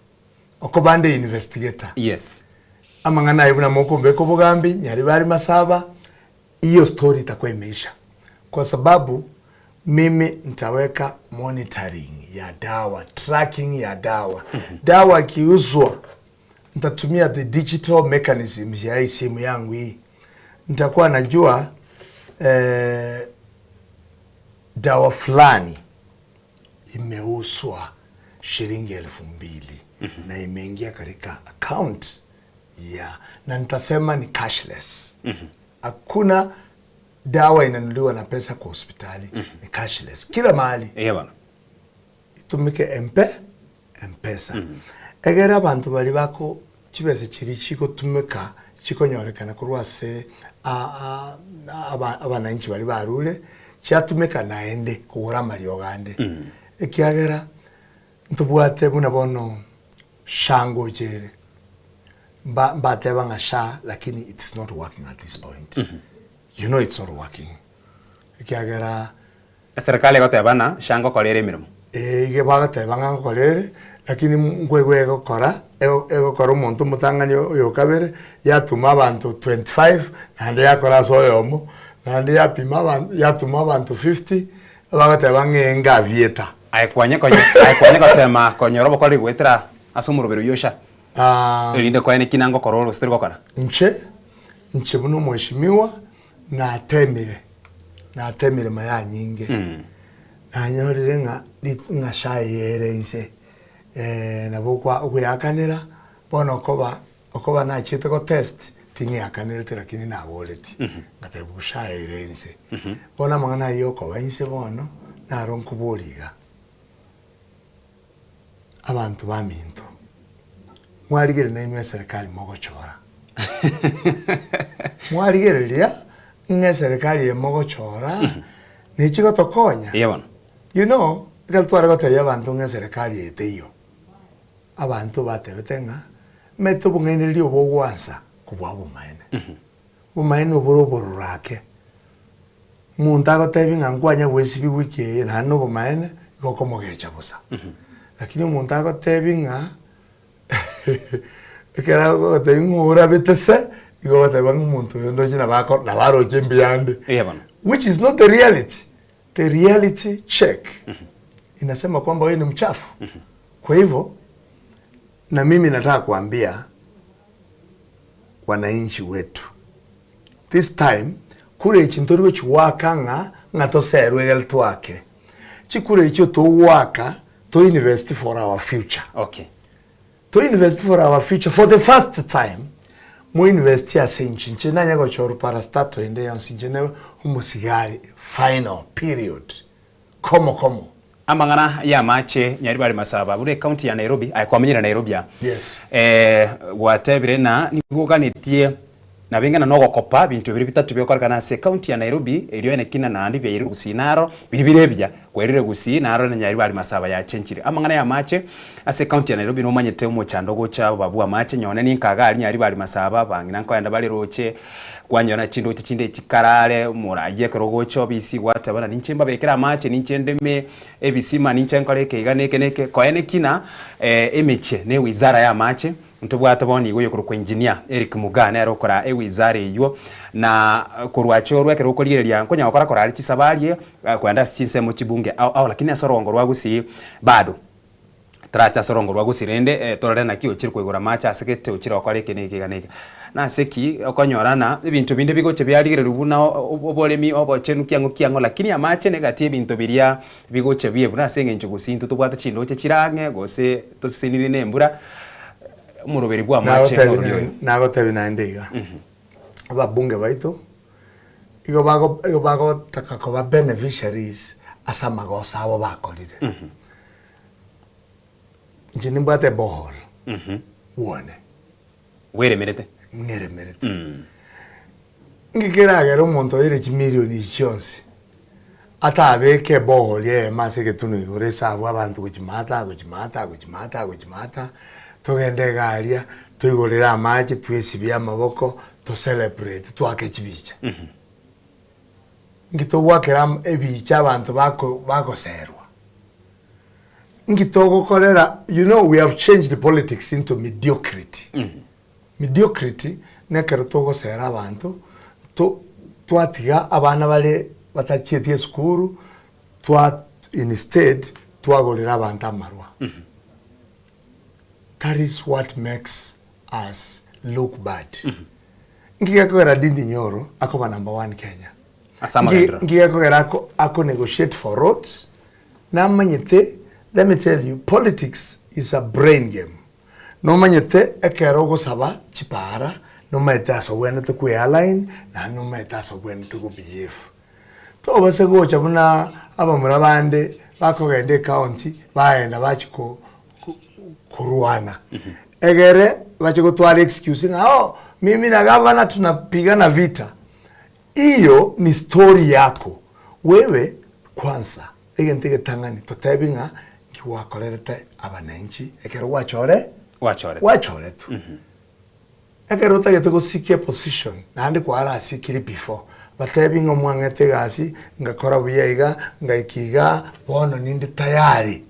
okoba nde investigator. Yes. Amang'ana aye buna mokombeka obogambi, Nyaribari Masaba, hiyo story itakuwa imeisha kwa sababu mimi nitaweka monitoring ya dawa, tracking ya dawa. Dawa ikiuzwa nitatumia the digital mechanisms ya hii simu yangu hii, nitakuwa najua eh, dawa fulani imeuzwa shilingi 2000 na imeingia katika account ya na nitasema ni cashless. Hakuna dawa inanunuliwa na pesa kwa hospitali, ni cashless kila mahali. Eeh bono. Itumike mpe mpesa. Egere abanto baria bako chibesa chiria chigotumeka chikonyorekana korwa ase abananchi baria barure, chiatumeka naende kogora amariogo ande. Ekiagera ntobwate buna bono SHA ngocha ere, mba mbateba ng'a SHA lakini it's not working at this point. You know it's not working ekiagera. Eserekari egoteba ng'a SHA ngokora ere emeremo. Ee, iga bagoteba ng'a ngokora ere, lakini nkoigwa egokora, egokora omonto omotang'ani oyo okabere, yatuma abanto 25, naende yakora ase oyomo, naende yapima abanto yatuma abanto 50, bagoteba ng'a enga avieta. Aye kwanye konya aye kwanye gotema konyora obokoreri goetera ase omoroberi oyio SHA, erinde koene ki nangokora ore gose tori gokora? Inche, inche buna omweshimiwa, natemire, natemire mayanyinge, nanyorire ng'a rit ng'a SHA eye ere inse, nabo okwa okoyakanera, bono okoba okoba nachiete go test, ting'eakanerete lakini naboretie, ngatebigwa SHA ere inse. Bono amang'ana ayio okoba inse bono, naro nkoboria iga, abanto baminto, mwarigereria nainwe eserekari mogochora, mwarigereria ng'a eserekari eye mogochora nechi gotokonya? Eeh bono. You know, ekero tware gotebia abanto ng'a eserekari eye teiyo, abanto batebete ng'a mete obong'ainereria obo ogwansa kobua obomaene. Obomaene obore obororo ake. Omonto agotebi ng'a nkwanya gwesibia wiki eye naende na obomaene, igo okomogecha bosa. Lakini omonto agotebi ng'a ekero agogotebi ng'a orabete se, igo ogoteba ng'a omonto oyo ndoche nabo ako nabo aroche mbuyande. Eeh bono. Which is not the reality. The reality check inasema kwamba wewe ni mchafu. Kwa hivyo, na mimi nataka kuambia wananchi wetu this time kura echi ntori gochigoaka ng'a ng'a toserwe egere toake. Chikura echio togoaka to invest for our future. Okay. To invest for our future for the first time mo invest ase inche inche nanye gochorwa parastatal ende yonsi inche ne omosigari final period komo komo. Amang'ana y'amache Nyaribari Masaba buna ecounty ya Nairobi aye kwamenyire Nairobi aa Yes. eh, gwatebire na nigo oganetie nabeng'ana nogokopa binto biria bitato bigokorekana ase ecounty ya Nairobi erio enekina naende biairwe gusii naro biria bire ebiya kwerire gusii naro na Nyaribari Masaba yachenchire amang'ana y'amache ase ecounty ya Nairobi nomanyete omochando ogocha oba bw'amache nyone ninka iga aria Nyaribari Masaba abang'ina nkoenda bare roche Kwanyora chindoche chinde chikarare, omoraia ekero ogocha obisi gwateba ng'a ninche mbabekere amache, ninche ndeme ebisima, ninche nkore eke iga na eke na eke, koe nekina emechie na ewizara ya amache, ntobwate bono igo oyokorokwa engineer Eric Mugaa nere okora ewizara eywo, na korwa achorwe ekero okorigereria nkonya gokora korare chisabari kogenda ase chinsemo chibunge ao ao lakini ase orogongo rwa Gusii bado. Tarache ase orongo rwa gusii rende torore naki ochire koigora amache ase gete ochire gokora eke na eke iga na iga. Nase ki okonyora ng'a ebinto binde bigocha biarigererigwa buna oboremi, obochenu kiang'o kiang'o lakini amache negati y'ebinto biria bigocha bibe buna ase eng'encho gusii intwe tobwate chindoche chire ang'e gose toseseniri na embura, omoroberi bwa amache norori oyo. Nagotebi naende iga, ababunge baito. Igo bago igo bagotaka koba beneficiaries ase amagoso abo bakorire. Inche nimbwate eborehole bwone. Bweremerete? Ng'eremerete. Nki keragere omonto oire chimilioni echi chionsi atabeke eborehole eyemo ase egetunwa igoro ase abwo abanto gochimata gochimata gochimata gochimata, togende iga aria toigorere amache twesibie amaboko to celebrate twake chibicha. Nki togwakera am ebicha abanto bako bagoserwa? Nki togokorera you know we have changed politics into mediocrity. Mediocrity nekero togosera abanto to twatiga abana bare batachieti esukuru twa instead twagorera abanto amarwa. That is what makes us look bad. Nki gekogera Ndindi Nyoro akoba number one Kenya? Ase amagenderero. Nki gekogera ako ako negotiate for roads? Namanyete, let me tell you, politics is a brain game. Nomanyete ekero ogosaba chipara, nomanyete ase obwenerete kwe align, naende nomanyete ase obwenerete go behave. Tobase gocha buna abamura bande bakogenda ecounty bagenda bachia ko korwana egere bache gotwara excuse ng'a oh mimi na gavana tunapigana vita. Iyo ni story yako wewe kwanza egento egetang'ani totebi ng'a nki gwakorerete abananchi ekero gwachore gwachoretwe. Ekero otagete gosikia eposition naende kwarasikire before, batebi ng'a omwang'ete egasi, ngakora buya iga, ngaika igaa, bono ninde tayari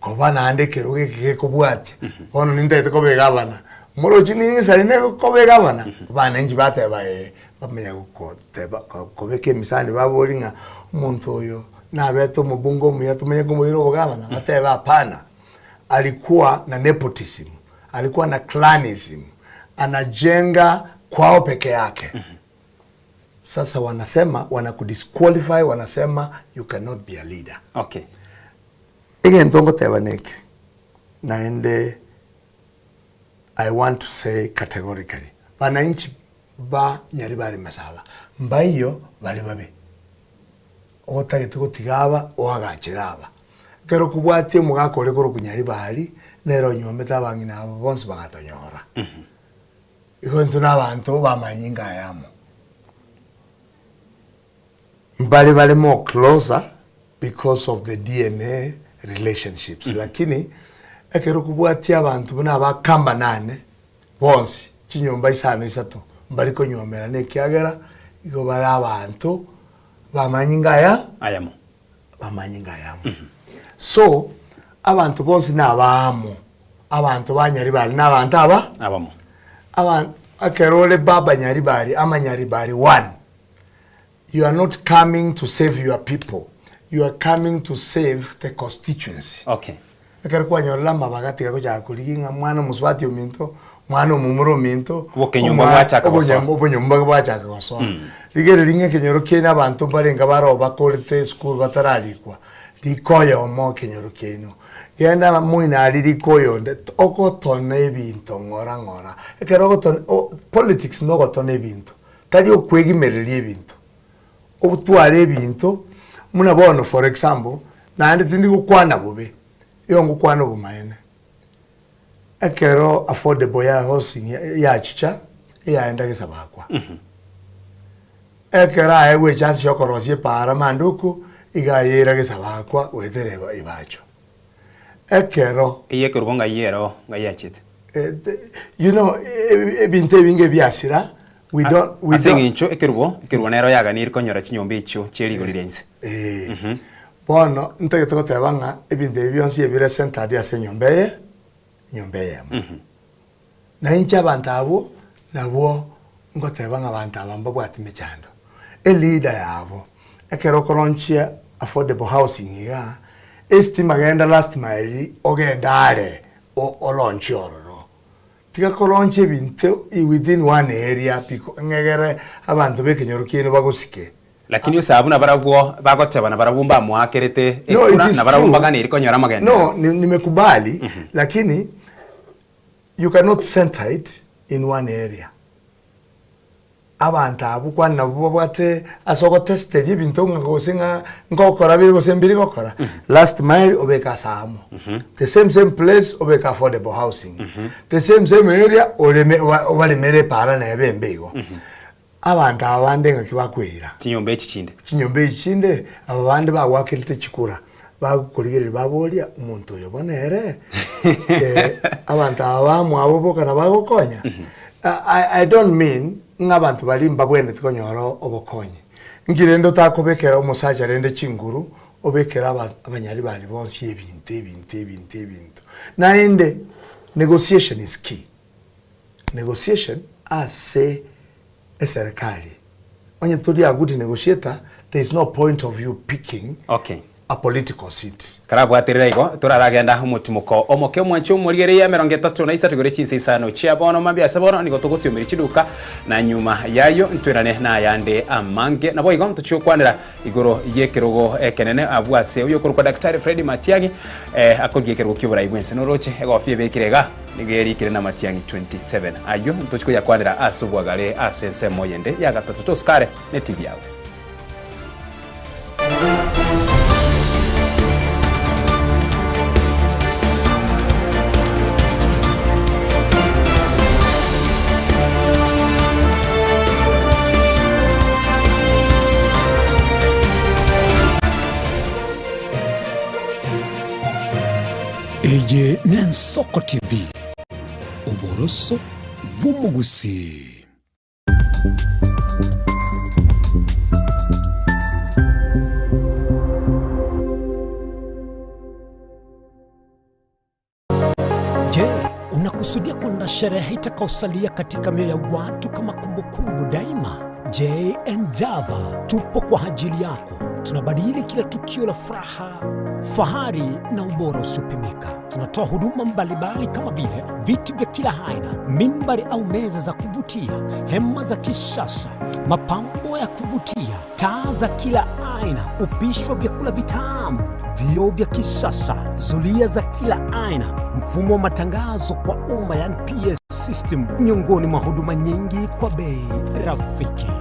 koba naende ekerogo eke gekobwatia, bono nintagete koba egavana. Morochi ning'isaine koba egavana? Abananchi bateba ee, bamanya gokoteba kobeka emisani baborie ng'a omonto oyo nabete omobunge omuya tomanye komoira obogavana? Batebe hapana, alikuwa na nepotism. Alikuwa na clanism, anajenga kwao peke yake. Sasa wanasema wanakudisqualify, wanasema you cannot be a leader. Okay. Egento ngoteba neke, naende I want to say categorically, bananchi ba Nyaribari Masaba mbaiyo bare babe. Otagete gotiga aba, oagachere aba. Ekero okobwatia omogaka ore korokwa Nyaribari, nere onywomete abang'ina aba bonsi bagatonyora. Igo intwe nabanto b'amanyinga ayamo. Mbare bare more closer because of the DNA relationships, lakini ekero okobwatia abanto buna abakamba nane bonsi, chinyomba isano isato mbari konywomerana ekiagera igo bare abanto b'amanyinga aya Ayamo. b'amanyinga ayamo. So, abanto bonsi nabaamo, abanto ba Nyaribari na abanto aba Abamo. Aban ekero ore baba Nyaribari ama Nyaribari one, you are not coming to save your people, you are coming to save the constituency. Okay. Ekero kwanyorire amabaga tiga gochaka korigia ng'a mwana omosubati ominto, mwana omomura ominto, Obokenyomba bwachaka gosoa. Obonyomba bwachaka gosoa. Rigereria ng'a ekenyoro kiaino abanto mbarenge baroo bakorete esukuru batararikwa, rika oyomo ekenyoro kiaino. Genda moino aria rika oyonde, ogotona ebinto ng'ora ng'ora. Ekero ogotona politics nogotona ebinto, tari okwegimereria ebinto. Otware ebinto, buna bono for example, naende tindi gokwana bobe, igo ngokwana obomaene. Ekero affordable ya housing yachicha, eyaenda gesabakwa. Ekero aegwa echance ya okorosia epaara manduku, iga ayeira gesabakwa goetera eba ebacho. Ekero. Eyio ekerubo ng'ai ero ng'ai yachete? You know, ebinto ebinge biasira, we don't, we Ase don't. eng'encho ekerubo, ekerubo nero yaganirie konyora chinyomba echio chie rigori ria inse. Eh. Bono ntagete goteba ng'a ebinto ebi bionsi ebire centered ase enyomba eye, enyomba eyemo. Na inche abanto abwo nabwo ngoteba ng'a abanto aba mbabwati mechando. Eleader yabo, ekero okolaunchia affordable housing igaa, estima genda last mile ogende are olaunchie ororo. Tiga kolaunchia ebinto within one area ng'egere abanto ba ekenyoro kiaino bagosike. Lakini ase abwo nabarabwo bagoteba nabarabwo mbamoakerete No, it ekura, is nabarabwo true. mbaganeiri konyora amagenderero. No, nimekubali, lakini you cannot center it in one area. Abanto abwo kwani nabwo babwate ase ogotesteria ebinto ng'a gose ng'a nkokora bire gose mbiri gokora. Last mile obeke ase amo. The same same place obeke affordable housing. The same same area oreme oba obaremere epaara nebe embe igo. Abanto aba bande ng'aki bakweira? Chinyomba echi chinde. Chinyomba echi chinde, aba bande bagwakerete chikura, bagokorigereria baboria, omonto oyo bono ere abanto aba bamwabo boka nabo agokonya? I don't mean ng'a abanto baria mbabwenereti konyora obokonyi. Nki rende otakobekera omosacha rende chinguru, obekere abanyari baria bonsi ebinto ebinto ebinto ebinto. Naende negotiation is key. Negotiation ase eserekari, onye tori a good negotiator there is no point of you picking Okay. a political seat. Karabwaterera igo, toraragenda omotimoko omoke omwanche omorigereria emerongo etato na isato igoro chinsa isano chia bono mambia ase bono nigo togosiomeria chiduka na nyuma y'ayio ntwerane nayande amange. Naboigo ntochie gokwanera Igoro y'ekerogo ekenene abwo ase oyokorokwa Daktari Fred Matiang'i eh, akorigia ekerogo ki'oborai bw'ense. Noroche egofia ebekire iga nigo erikire na Matiang'i 27. Ayio ntochi koyakwanera ase obwagare ase ensemo yende ya gatato. Tosukare ne TV yago. Eye n'Ensoko TV, oboroso bw'omogusii. Je, unakusudia kwenda sherehe itakaosalia katika mioyo ya watu kama kumbukumbu daima? JN Java tupo kwa ajili yako. Tunabadili kila tukio la furaha, fahari na ubora usiopimika. Tunatoa huduma mbalimbali kama vile viti vya kila aina, mimbari au meza za kuvutia, hema za kisasa, mapambo ya kuvutia, taa za kila aina, upishi wa vyakula vitamu, vioo vya kisasa, zulia za kila aina, mfumo wa matangazo kwa umma yani PA system, miongoni mwa huduma nyingi kwa bei rafiki.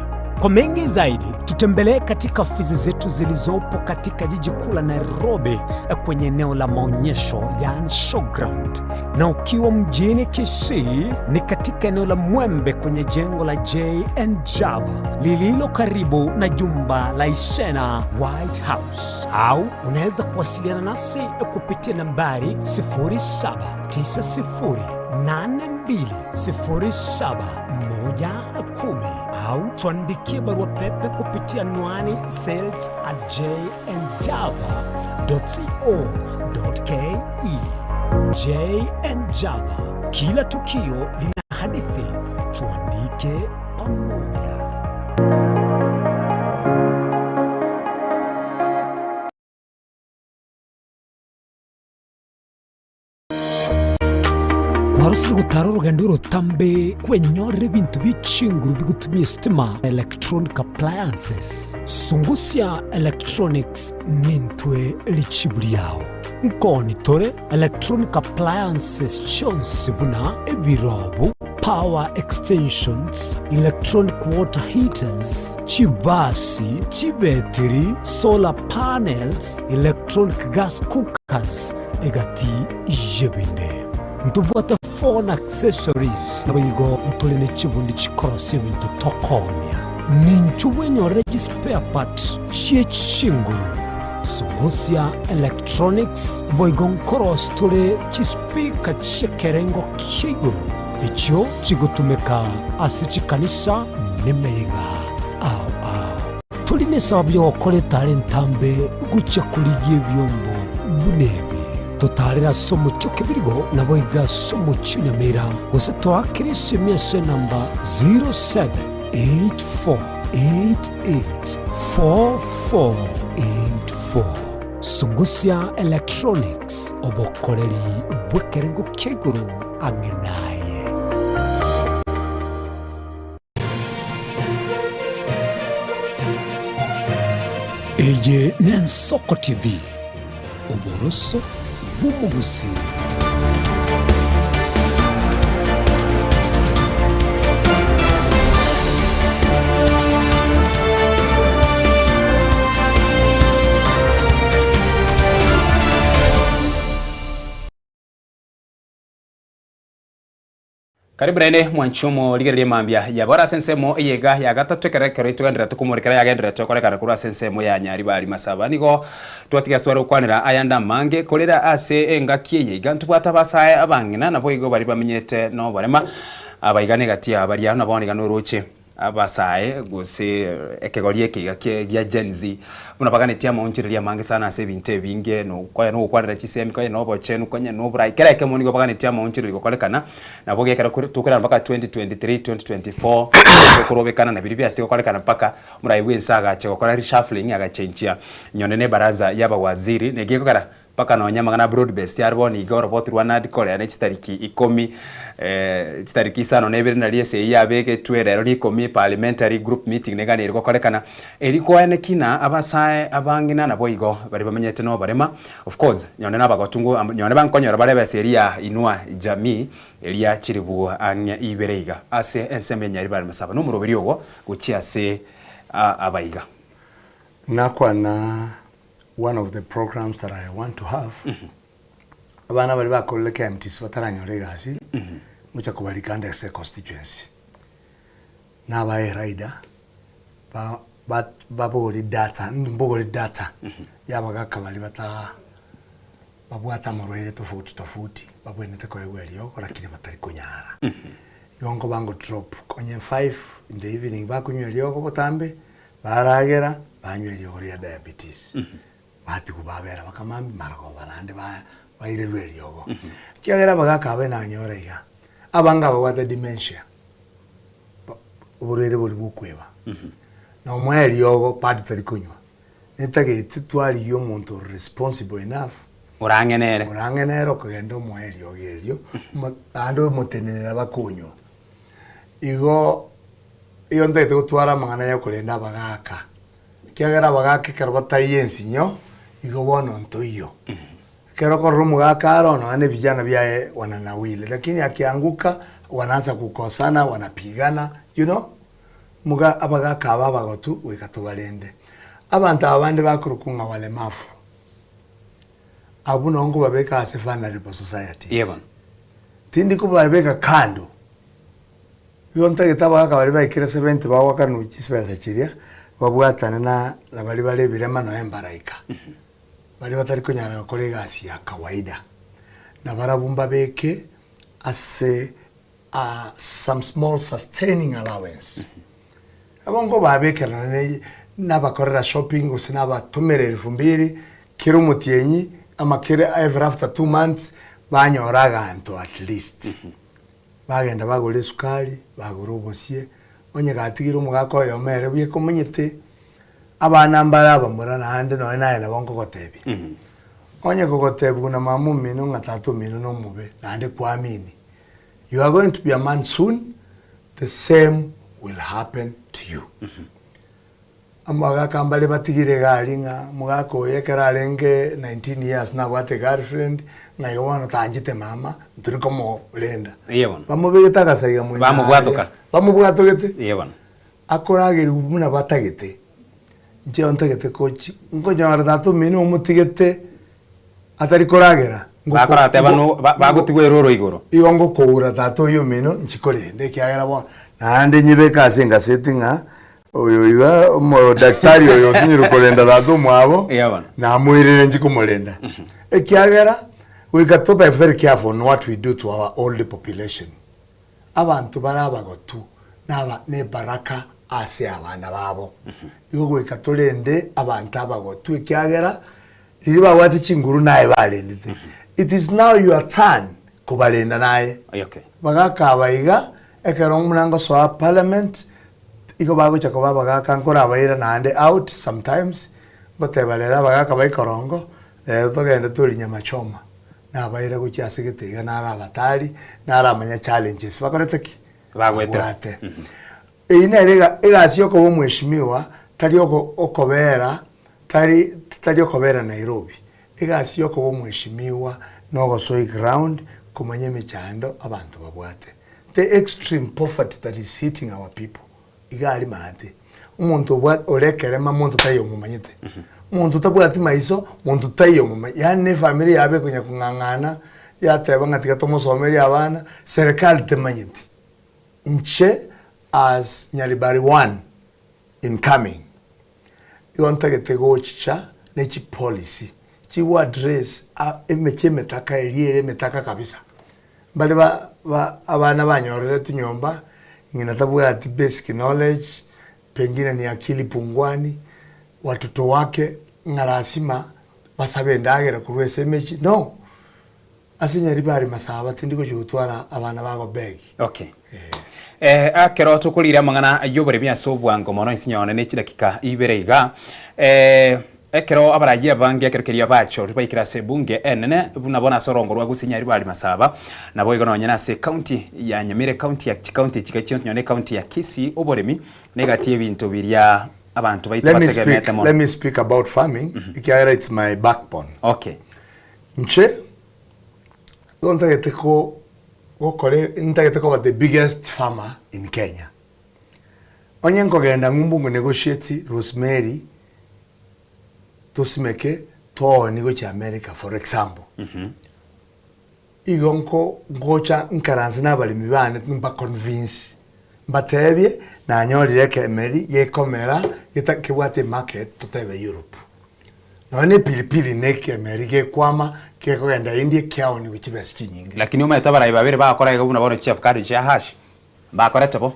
Kwa mengi zaidi, tutembelee katika ofisi zetu zilizopo katika jiji kuu la Nairobi kwenye eneo la maonyesho yani showground, na ukiwa mjini Kisii ni katika eneo la Mwembe kwenye jengo la JN Java lililo karibu na jumba la Isena White House, au unaweza kuwasiliana nasi kupitia nambari 0790820710 au tuandikie barua pepe kupitia anwani sales at jnjava.co.ke. JN Java, kila tukio lina hadithi, tuandike pamoja. Kwarosire gotara orogendo orotambe kwenyorera ebinto bie chinguru bigotumia esitima na electronic appliances. Sungusia Electronics nintwe richibu riao. Nkoni tore electronic appliances chionsi buna ebirobu, power extensions, electronic water heaters, chibasi, chibetiri, solar panels, electronic gas cookers, egati y'ebinde. Ntobwate phone accessories, naboigo ntore ne chibundi chikorosia ebinto tokoonia. Ninchu bwenyorere chispare part chie chinguru, Sungusia Electronics, boigo nkorosia tore chispeaker chi'ekerengo kia igoro, echio chigotumeka ase chikanisa nemeyega ao ao. Tori nesababu y'ogokora etara entambe gochia korigia ebiombo buna ebi. Totaarere ase omochie o Kebirigo, naboigo ase omochie o Nyamira, gose toakere esemi ase enamba 0784884484. Sungusia Electronics, obokoreri bw'ekerengo kia igoro ang'e naye. Eye n'Ensoko TV, oboroso bw'omogusii. Karibu naende mwanche omorigereria mambia yabora ase ensemo eye iga ya gatato ekero ekero togendererete komorikera yagendererete gokorekana korwa ase ensemo ya Nyaribari Masaba. Nigo twatiga tware gokwanera ayande amange korera ase engaki eye iga ntobwate abasae abang'ina naboigo baria bamenyete noborema abaiga negati ya baria nabo niga noroche Abasae gose ekegori eke iga gia Gen Z buna baganetie amaonchoreria amange sana ase ebinto ebinge konya nogokwanera chisemi konya na obochenu konya na oborai kera ekemo nigo baganetie amaonchoreria gokorekana nabo ekero tokorana mpaka 2023, 2024 tokorobekana na biria biachete gokorekana mpaka omorai bwa ense agacha gokora reshuffling agachenchia nyonde na ebaraza ya abawaziri na egekogera Mpaka nonya amang'ana a broad based are bono iga oroboti rwa NADCO ne chitariki ikomi chitariki isano na ibere nario esegi yabegetwe rero rikomi parliamentary group meeting neganeire gokorekana eri koeneki na abasae abang'ina naboigo baria bamenyete noborema of course nyonde nabagotu ngo nyonde bankonyora bare ebesa eria ya inua jamii eria chiribu ang'e ibere iga ase ensemo ya Nyaribari Masaba nomoroberi ogo gochia ase abaiga. Nakwana one of the programs that I want to have, abana baria bakorire KMTC bataranyora egasi, ngocha kobarika ande ase econstituency. Nabae erider, ba- ba- babori data, mbogore data ya abagaka baria bata babwate amarwaire tofauti tofauti, babwenerete koegwa eriogo lakini batari konyara. Igo nkoba ngodrop onye 5 in the evening bakonywa eriogo botambe, Baragera, banywa eriogo ria diabetes, batigwa babera bakamambia marogoba naende bairerwe eriogo. Ekiagera abagaka abe nanyora iga, abange ababwate dementia, oborwaire boria bwa okweba, na omoe eriogo bado tari konywa. Netagete twarigia omonto ore responsible enough, Orang'e nere. Orang'e nere okogenda omoe eriogo erio, naende omotenenera bakonywa. Igo Igo ntagete gotwara amang'ana y'okorenda abagaaka, ekiagera abagaaka ekero bataiyo ensinyo, igo bono ntoiyo. Ekero okorora omogaka aro nonya na ebijana biaye wananawiri, lakini akianguka wanaanza kukosana, wanapigana, you know, muga abagaka aba abagotu goika tobarende. Abanto aba bande bakorokwa ng'a walemavu, abwo nabo nkobabeka ase vulnerable societies. Eeh bono. Tindi kobabeka kando. Igo ntagete abagaka baria baikire 70 bagoakanwa chisibesa chiria, babwatane na na baria bare ebirema nonya embaraika, baria batari konyara gokora egasi ya kawaida, na barabwo mbabeke ase some small sustaining allowance. Nabo nkobabekera nonye nabakorera shopping gose nabatomera elfu mbili kera omotienyi ama kera every after 2 months banyora aganto at least. Bagenda bagora esukari, bagora obosie, onye gatigire omogaka oyomo ere bweka omanyete, abana mbare abamura naende nonye naye nabo nkogotebia. Onye kogotebiwa na mama omino ng'a tata omino nomobe naende kwamini, you are going to be a man soon, the same will happen to you. Amagaka mbare batigire egari ng'a omogaka oyo ekero arenge 19 years nabwate egirlfriend ng'a igo bono tanchete mama ntori komorenda. Eeh bono. Bamobegete agasaiga moino aria. Bamobwatoka. Bamobwatogete. Eeh bono. Akoragerigwa buna batagete. Inche ntagete kochi nkonyora tata omino omotigete atari koragera Bakorateba no ba- bagotigwa eroro igoro. Igo ngokoura tata oyio omino nchikorenda ekiagera bono naende nyebeke ase engaseti ng'a Oyo iga omodaktari oyo osinyire korenda tata omwabo, namoirire inche komorenda. Ekiagera goika tobe very careful on what we do to our old population. Abanto bare abagotu naba nebaraka ase abana babo. Igo goika torende abanto abagotu ekiagera riria babwate chinguru naye barendete. It is now your turn kobarenda naye. Bagaka aba iga ekero buna ngosoa parliament Igo bagocha koba abagaaka nkorabaira naende out sometimes, ngoteba rero abagaaka ba ikorongo, rero togende torie nyama choma. Nabaira gochia ase gete iga naro abatari, naramanya challenges bakorete ki? Bagwetera. Babwate. Eyio nere ega egasi ya okoba omweshimiwa, tari oko okobera tari tari okobera Nairobi. Egasi ya okoba omweshimiwa na ogosoa eground komanya emechando abanto babwate. The extreme poverty that is hitting our people iga aria maate. Omonto obwa ore ekerema monto taiyo omomanyete. Omonto otabwati maiso monto taiyo omomanyete. Yaani ne efamiri yabo ekonya kong'ang'ana. yateba ng'a tiga tomosomerie abana, serikali temanyeti. Inche as Nyaribari one incoming, igo ntagete gochicha ne chipolicy chigo address emechie emetaka eria ere emetaka kabisa. Mbare ba ba abana banyoreretwe nyomba, ng'ina tabwati basic knowledge, pengine ni akili pungwani, watoto wake ng'a lasima basabe endagera korwa ase emechie, no! Ase Nyaribari Masaba tindi gochia gotwara abana bago beg. Okay. Eh, ekero tokorire amang'ana y'oboremi ase obwango mono ense yone ne chidakika ibere iga, eh, ekero abarayia abange ekero keria bachorire baikire ase ebunge enene buna bono ase orongo rwa Gusii Nyaribari Masaba, naboigo nonye nase ecounty ya Nyamira ecounty ya chicounty echi chionsi nonye na ecounty ya Kisii oboremi negati y'ebinto biria abanto baito Let me speak, bategemeete mono. let me speak about farming ekiagera it's my backbone. Okay. Inche nigo ntagete ko gokora ntagete koba the biggest farmer in Kenya. Onye nkogenda ng'umbu ngo negotiate rosemary tosimeke toonie gochia America for example, igo nko ngocha nkaranse na abaremi bane mba convince mbatebie nanyorire ekemeri gekomera geta kebwate emarket totebe Europe. Nonya ne epilipili na ekemeri gekwama gekogenda India kiaonigwe chibesa chinyinge. Lakini omanyete abarai babere bagokora iga buna bono chiavocado chia hash mbakorete bo.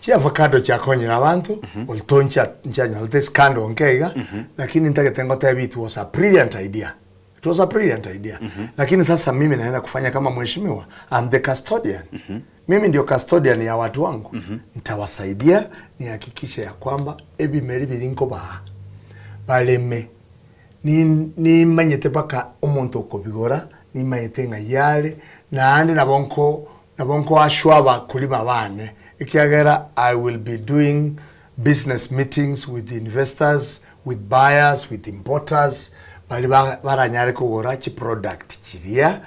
Chiavocado chiakonyire abanto oito nchia nchianyorete scandal nke iga lakini ntagete ngotebi it was a brilliant idea it was a brilliant idea lakini sasa mimi naenda kufanya kama mheshimiwa I'm the custodian mimi ndio custodian ya watu wangu ntawasaidia nihakikishe ya kwamba ebimeri biri nkobaa bareme nimanyete mpaka omonto okobigora nimanyete ng'ai are naende nabo nko nabo nkoashwa abakulima bane ekiagera I will be doing business meetings with investors, with buyers, with importers baria baranyare kogora chiproduct chiria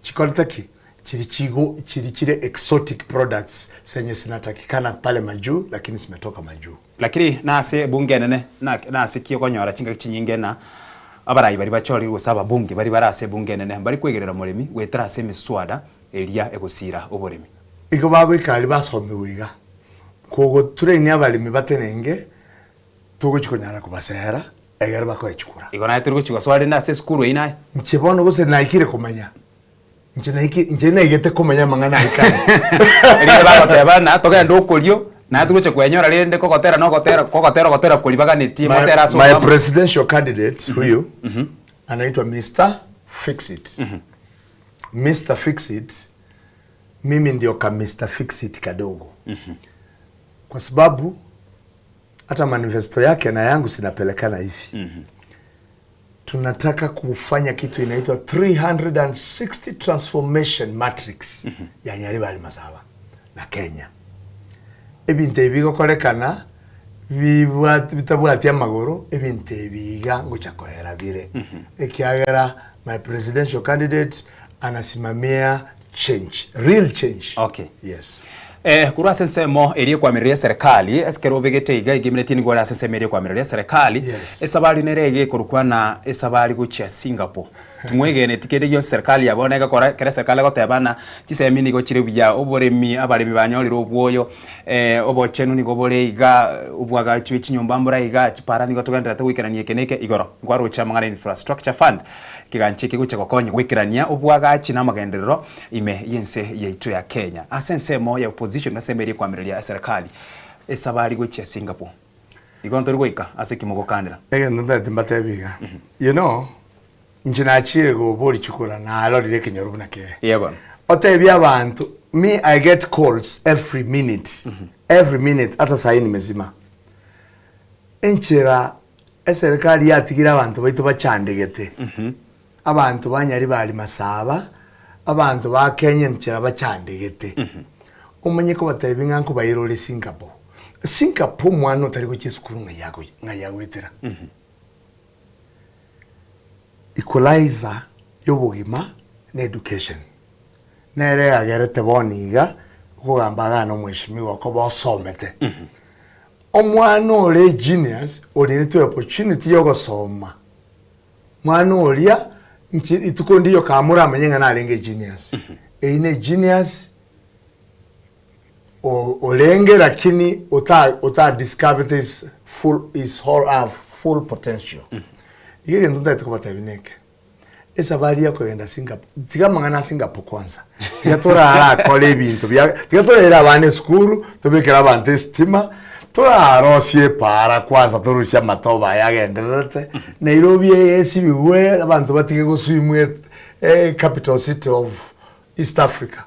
chikorete ki? Chiri chigo chiri chire exotic products zenye zinatakikana pale majuu lakini zimetoka majuu. Lakini nase ebunge enene, nase ki okonyora chingaki chinyinge na abarai baria bachorirwe gose ababunge baria bare ase ebunge enene mbari kwegerera omoremi goetera ase emeswada eria egosiira oboremi. Igo bagoika aria basomigwe iga, kogoturainia abaremi batenenge, togochi konyara kobasera egere bakoe chikura. Igo naye tori gochi gosoa rende ase esukuru eyio naye? Inche bono gose naikire komanya, inche naiki inche naigete komanya amang'ana ayio kare. Rinde bagoteba ng'a togende okorio, naye togocha kwenyora rende kogotera na ogotera kogotera ogotera koria baganetie My, motere ase my obwamo. presidential candidate huyu anaitwa Mister Fix It. Mister Fix It, mimi ndio ka Mister Fix It kadogo. Kwa sababu hata manifesto yake na yangu zinapelekana hivi. Tunataka kufanya kitu inaitwa 360 transformation matrix ya Nyaribari Masaba na Kenya. Ebinto ebi bigokorekana bibwati bitabwati amagoro ebinto ebi iga ngocha koera bire. Ekiagera my presidential candidate anasimamia change, real change. Okay. Yes. Eh, korwa ase ensemo eria ekwamerera eserekali, ekero obegete iga iga emineti nigo ore ase ensemo eria ekwamerera eserekali, Yes. esabari nere iga ekorokwa na esabari gochia Singapore. Timwegeneti kende gionsi serikali ya bono egekora ekero eserikali egoteba ng'a chisemi nigo chire buya, oboremi abaremi banyorire obwoyo, obochenu nigo bore iga, obwagachi bwe chinyomba mbore iga, chipara nigo togendererete goikerania eke na eke, igoro nkwaroche amang'ana infrastructure fund, ekegancha eke gochia gokonya goikerania obwagachi na amagenderero ime y'ense yaito ya Kenya. Ase ensemo ya opposition ase emeeri ekwamireria eserekari esabari gochia Singapore. Igo ntori goika ase ki mogokanera. Egento ntagete mbatebi iga, you know, inche nachire goboria chikura narorire ekenyoro buna kere. Eeh bono. Otebie abanto, me I get calls every minute, every minute ata sahi nimezima. Enchera eserikari yatigire abanto baito bachandegete, Abanto ba Nyaribari Masaba, abanto ba Kenya enchera bachandegete. Omanye kobatebia ng'a nkobaira ore Singapore. Singapore omwana otari gochia esukuru ng'ai ago ng'ai agoetera. Equalizer y'obogima na education. Nere eagerete bono iga okogamba igaa na omweshimiwa okoba osomete. Omwana ore egenius orinetwe opportunity yogosoma. Mwana oria Inche rituko ndiyo kaa moramanye ng'a narenge egenius. Eyio ne egenius o- orenge lakini ota otadiscoverete his full his whole full potential. Iga egento ntagete kobatebia neke, esabari ya kogenda Singapore, tiga amang'ana a Singapore kwanza, tiga torarakore ebinto bia tiga toraire abana esukuru, tobekere abanto esitima, torarosie epaara kwanza torusie amatobe aya agendererete, Nairobi eye esibigwe abanto batige goswim capital city of East Africa,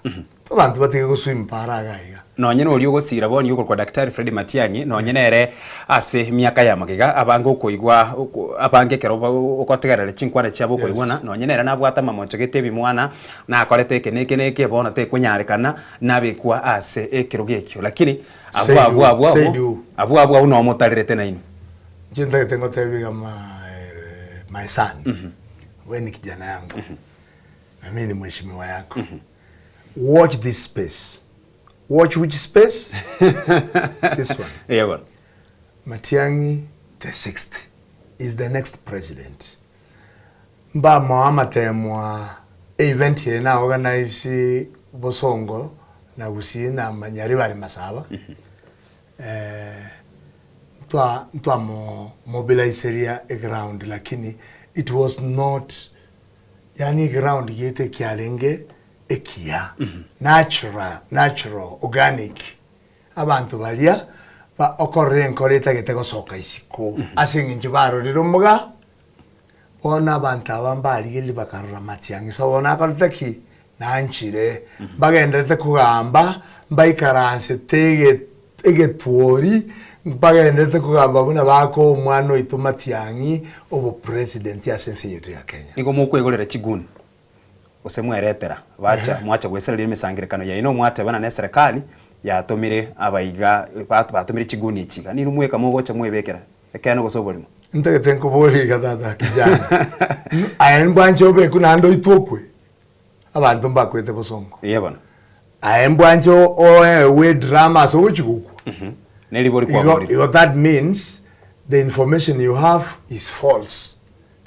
abanto batige goswim paara iga iga. Nonye noria ogosira bono okorokwa Daktari Fred Matiang'i, nonye nere ase emiaka ya magega abange okoigwa abange ekero ogotegerera chinkwana chiabo okoigwana, nonye nere nabwate amamocho gete ebimwana, nakorete eke na eke na eke bono tekonyarekana nabekwa ase ekerogo ekio. Lakini abwo abwo abwo abwo abwo abwo abwo noo motarerete nainwe. Inche ntagete ngotebie iga my son, we ni kijana yangu, na mimi ni mheshimiwa yako. Watch this space. Watch which space? This one. Eya bono. Matiang'i the sixth is the next president. Mbamoa amatemwa event eye na organize Bosongo na Gusii na Nyaribari Masaba. Eh, ntwa ntwamo mobilizeria eground lakini it was not yani eground gete kiarenge ekiya, natural, natural, organic. Abanto baria ba okorora enkoro etagete gosoka isiko ase eng'encho barorire omoga, bono abanto aba mbarigereria bakarora matiang'i so bono akorete ki? Nanchire. Mbagendererete kogamba, mbaikaransete ege egetwori, mbagendererete kogamba buna bakoa omwana oito matiang'i obopresident ase ense yaito ya Kenya. Nigo mokwegorera chiguni. gose mweretera, bacha mwacha gwesereria emesangererekano yaino, mwatebana neserekari yatomire abaiga batomire chiguni echi iga, ninwe mweka mogocha mwebekera ekeene gose oborimo. Ntagete nkoborie iga tata kijana, aye mbwanche obekwe naende oitwe okwe? Abanto mbakwete bosongo. Eeh bono. Aye mbwanche oewe edrama ase ogochia gokwa? Neribori Igo kwaborire. igo that means the information you have is false.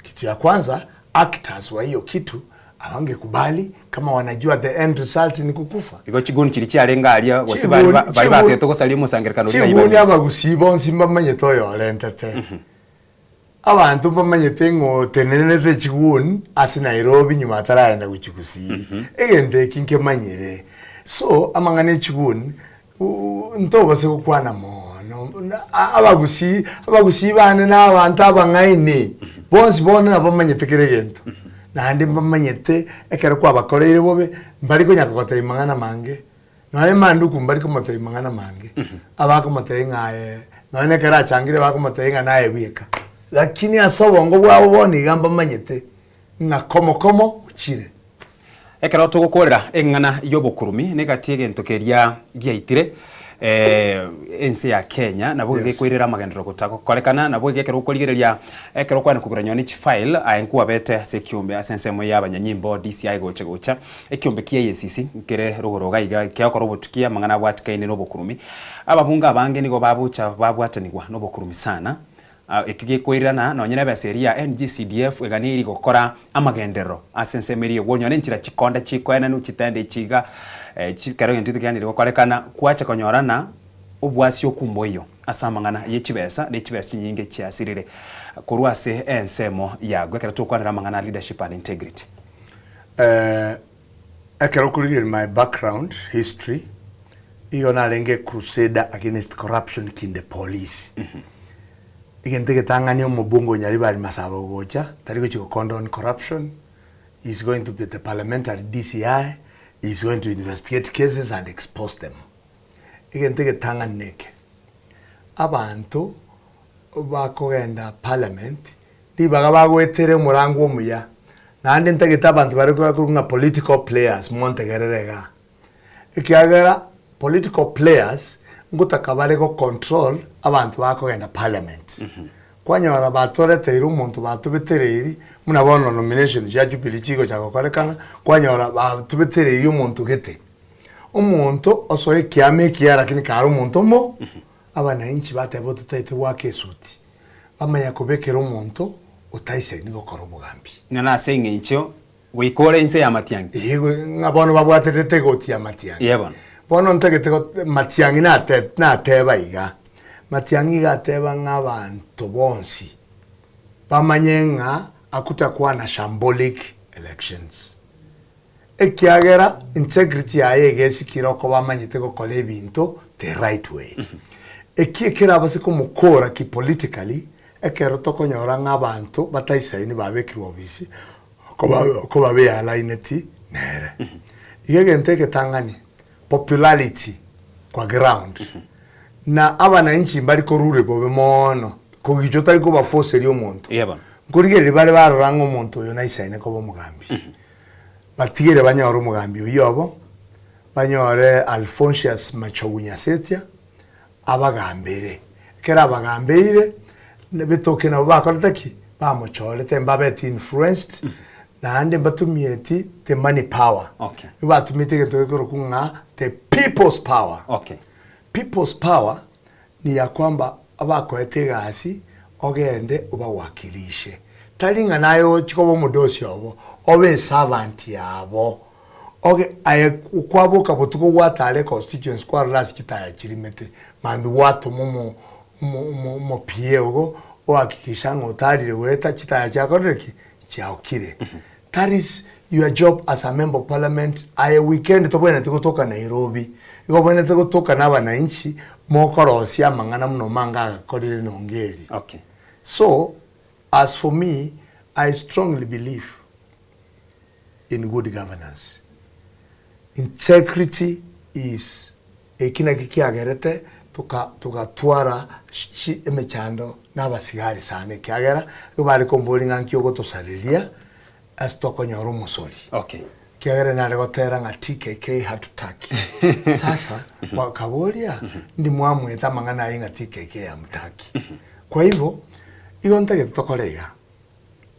Kitu ya kwanza actors wa hiyo kitu hawangekubali kama wanajua the end result ni kukufa. Igo chiguni chiria chiarenge aria gose bari ba- bari batete gosaria omosangererekano oria Chiguni ng'ai abagusii bonsi mbamanyete oyorentete. Abanto mbamanyete ng'a otenenerete chiguni ase Nairobi nyuma ataragenda gochia Gusii. Egento eki nkemanyire. So amang'ana echiguni Ntobase gokwana mono, abagusii, abagusii bane na abanto abang'aini, bonsi bono nabamanyete kera egento, naende mbamanyete ekero kwabakoreire bobe, mbari konya kogotebia mang'ana mange, nonye manduku mbari komotebia mang'ana mange, abakomotebia ng'a aye, nonye na ekero achangire bakomotebia ng'a naye bweka. Lakini ase obongo bwabo bono iga mbamanyete ng'a komo komo ochire. Ekero togokorera eng'ana y'obokurumi negati egento keria giaitire ense ya Kenya nabo iga ekoirera amagenderero gotagokorekana nabo iga ekero okorigereria ekero okwana kogura nonye ne chifile aye nkwabete ase ekiombe ase ensemo ya abanyanyimbo DCI gocha gocha ekiombe kia EACC nkere rogoro iga iga kiagokora obotuki amang'ana abwatikaine na obokurumi. Ababunge abange nigo bagocha babwatanigwa na obokurumi sana Ekio gekoirana nonye nebesa eria ya NGCDF eganeirie gokora amagenderero ase ensemo eria egwo onye nenchera chikonda chikoenanwa chitende echi iga ekero egento keganeirie gokorekana kwacha konyorana obwasi okumboiyo ase amang'ana ye chibesa ne chibesa chinyinge chiasirire korwa ase ensemo yago ekero tokwanera amang'ana a leadership and integrity. Ekero okorigereria my background history, igo narenge crusader against corruption kinde police. Egento egetang'ani omobunge o Nyaribari Masaba ogocha, tari gochia go condone corruption, he is going to be the parliamentary DCI, he is going to investigate cases and expose them. Egento egetang'ani neke, abanto bakogenda parliament, ribaga bagoetera omorango omuya, naende ntagete abanto bare korwa ng'a political players montegerere igaa. Ekiagera political players ngotaka bare go control abanto bakogenda parliament. Kwanyora batoreteire omonto batobetereiri buna bono nomination chia Jubilee chigocha gokorekana, kwanyora batobetereirie omonto gete. Omonto osoe ekiama ekiya lakini kare omonto omo, abananchi bateba ototagete goaka esuti, bamanya kobekera omonto. Otaisaini gokora obogambi. Ng'a nase eng'encho goika ore inse y'amatiang'i. Ee, ng'a bono babwaterete egoti y'amatiang'i. Ee bono. Bono ntagete got Matiang'i nate nateba iga, Matiang'i iga ateba ng'a abanto bonsi bamanye ng'a akutakuwa na shambolic elections. Ekiagera integrity yaye iga esikire okoba amanyete gokora ebinto the right way. Eki ekerabase komokora ki politically, ekero tokonyora ng'a abanto bataisaini babekirwe obisi koba bealaineti nere. Iga egento egetang'ani, popularity kwa ground, na abananchi mbari korure bobe moono, kogicha otari kobafoseria omonto. Nkorigereria bare barora ng'a omonto oyo naisaine koba omogambi. Batigere banyore omogambi oyio obo, banyore Alphonsius Machogu Nyasetia, abagambere. Ekero abagambeire, betoke nabo bakorete ki? Bamochorete, mbabete influenced, naende mbatumieti the money power. Okay. Nigo batumiete egento gekorokwa ng'a the people's power. Okay. People's power ni ya kwamba abakoete egasi ogende obawakilishe. Tari ng'a naye ochi koba omodosi obo, obe eservant yabo. Oge aye kwaboka botuko gwatara econstituency kwarora ase chitaya chirimete, mambia gwatoma omo omo omo omo PA ogo ohakikisha ng'a otarire goeta chitaya chiakorire ki? Chiaokire. That is your job as a member of parliament aye weekend tobwenereti gotoka Nairobi, igo obwenerete gotoka na abananchi mokorosia amang'ana buna omanga agakorire nonga eri. Okay. So as for me I strongly believe in good governance. Integrity is eki naki kiagerete toka togatwara chi emechando na abasigari sana ekiagera nigo bare komboria ng'a nki ogotosareria ase tokonyora omosori. Okay. Ekiagera nare gotera ng'a TKK hatutaki. Sasa bakaboria ndi mwamwete amang'ana aye ng'a TKK hamutaki. Kwa hivyo igo ntagete tokore iga.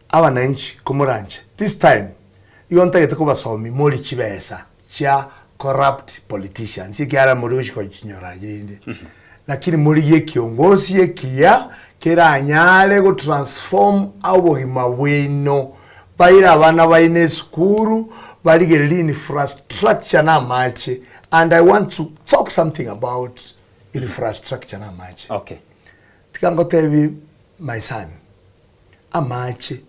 Abananchi komoranche this time igo ntagete kobasomia mori chibesa chia corrupt politicians ekiagera mori gochi kochinyora rinde lakini morigie ekiongosi ekiya keranyare go transform obogima bwaino baire abana baino esukuru barigererie infrastructure na amache and I want to talk something about infrastructure na amache. Okay. Tiga ngotebi my son amache,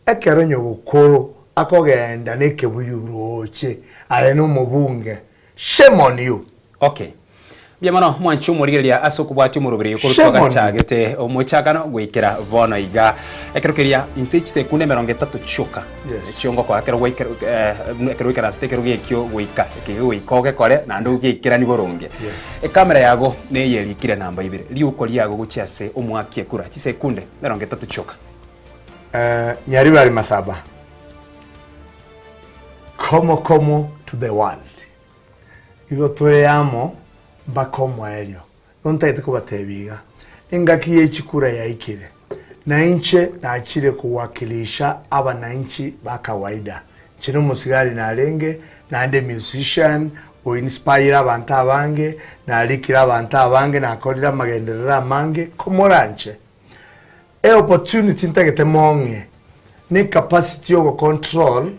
ekero nyogokoro akogenda nekebuyu roche aye nomobunge, shame on you. Okay. Mbuya mono mwanche omorigereria ase okobwatia omoroberi oyo korwa Shame on you. twagachagete omochakano goikera bono iga. Ekero keria inse chisekunde emerongo etato chioka Yes. chiongokoa ekero gwaikera eh, ekero oikaransete ekerogo ekio goika ekio goika ogekore naende ogeikerani boronge. Yes. Ekamera yago neye erikire namba ibere, riuko riago gochia ase omoaki ekura, chisekunde emerongo etato chioka. Eh, Nyaribari Masaba, komo komo to the world. Igo tore amo mpaka omoerio. Igo ntagete kobatebia iga, engaki ye chikura yaikire, na inche nachire kowakilisha abananchi ba kawaida. Inche nomosigari narenge, naende musician, o inspire abanto abange, narikire abanto abange, nakorire amagenderero amange, komoranche. E opportunity ntagete mong'e ne capacity yogo control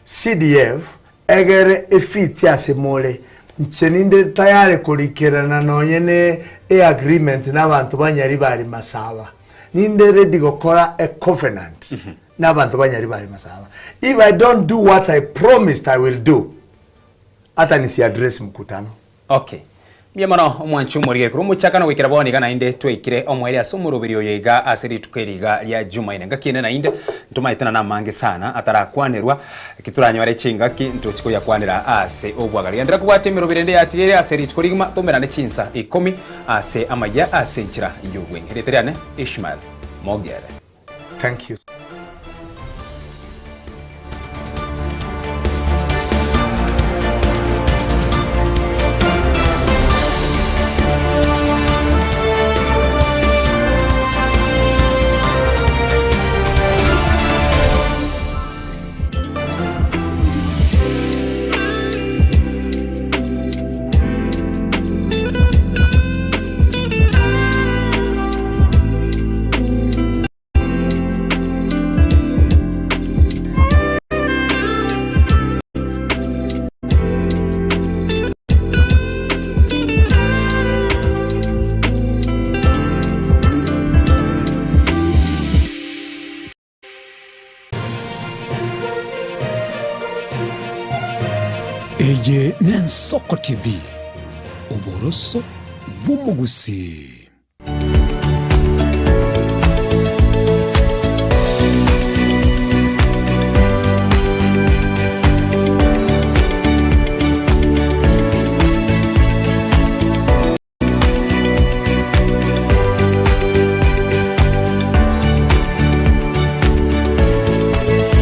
CDF egere efit ase more. Inche ninde tayari korikerana nonye ne e agreement na abanto ba Nyaribari Masaba. Ninde ready gokora e covenant na abanto ba Nyaribari Masaba. If I don't do what I promised I will do, hata nisi address mkutano. Okay. Mbuya mono omwanchi omorigeri korwa omochakano goikera bono iga naende twaikire omoerio ase omoroberi oyo iga ase rituko eri iga ria Jumaine. Engaki ende naende ntomaete na namange sana atarakwanerwa eki toranyore chingaki ntochi koyakwanera ase obwagare. Genderera kobwatia emeroberi ende yatigaire ase rituko rigima tomerane chinsa ikomi ase amayia ase enchera y'obweng'e. Erieta riane Ishmael Mogere. Thank you. Eye n'Ensoko TV, oboroso bw'omogusii.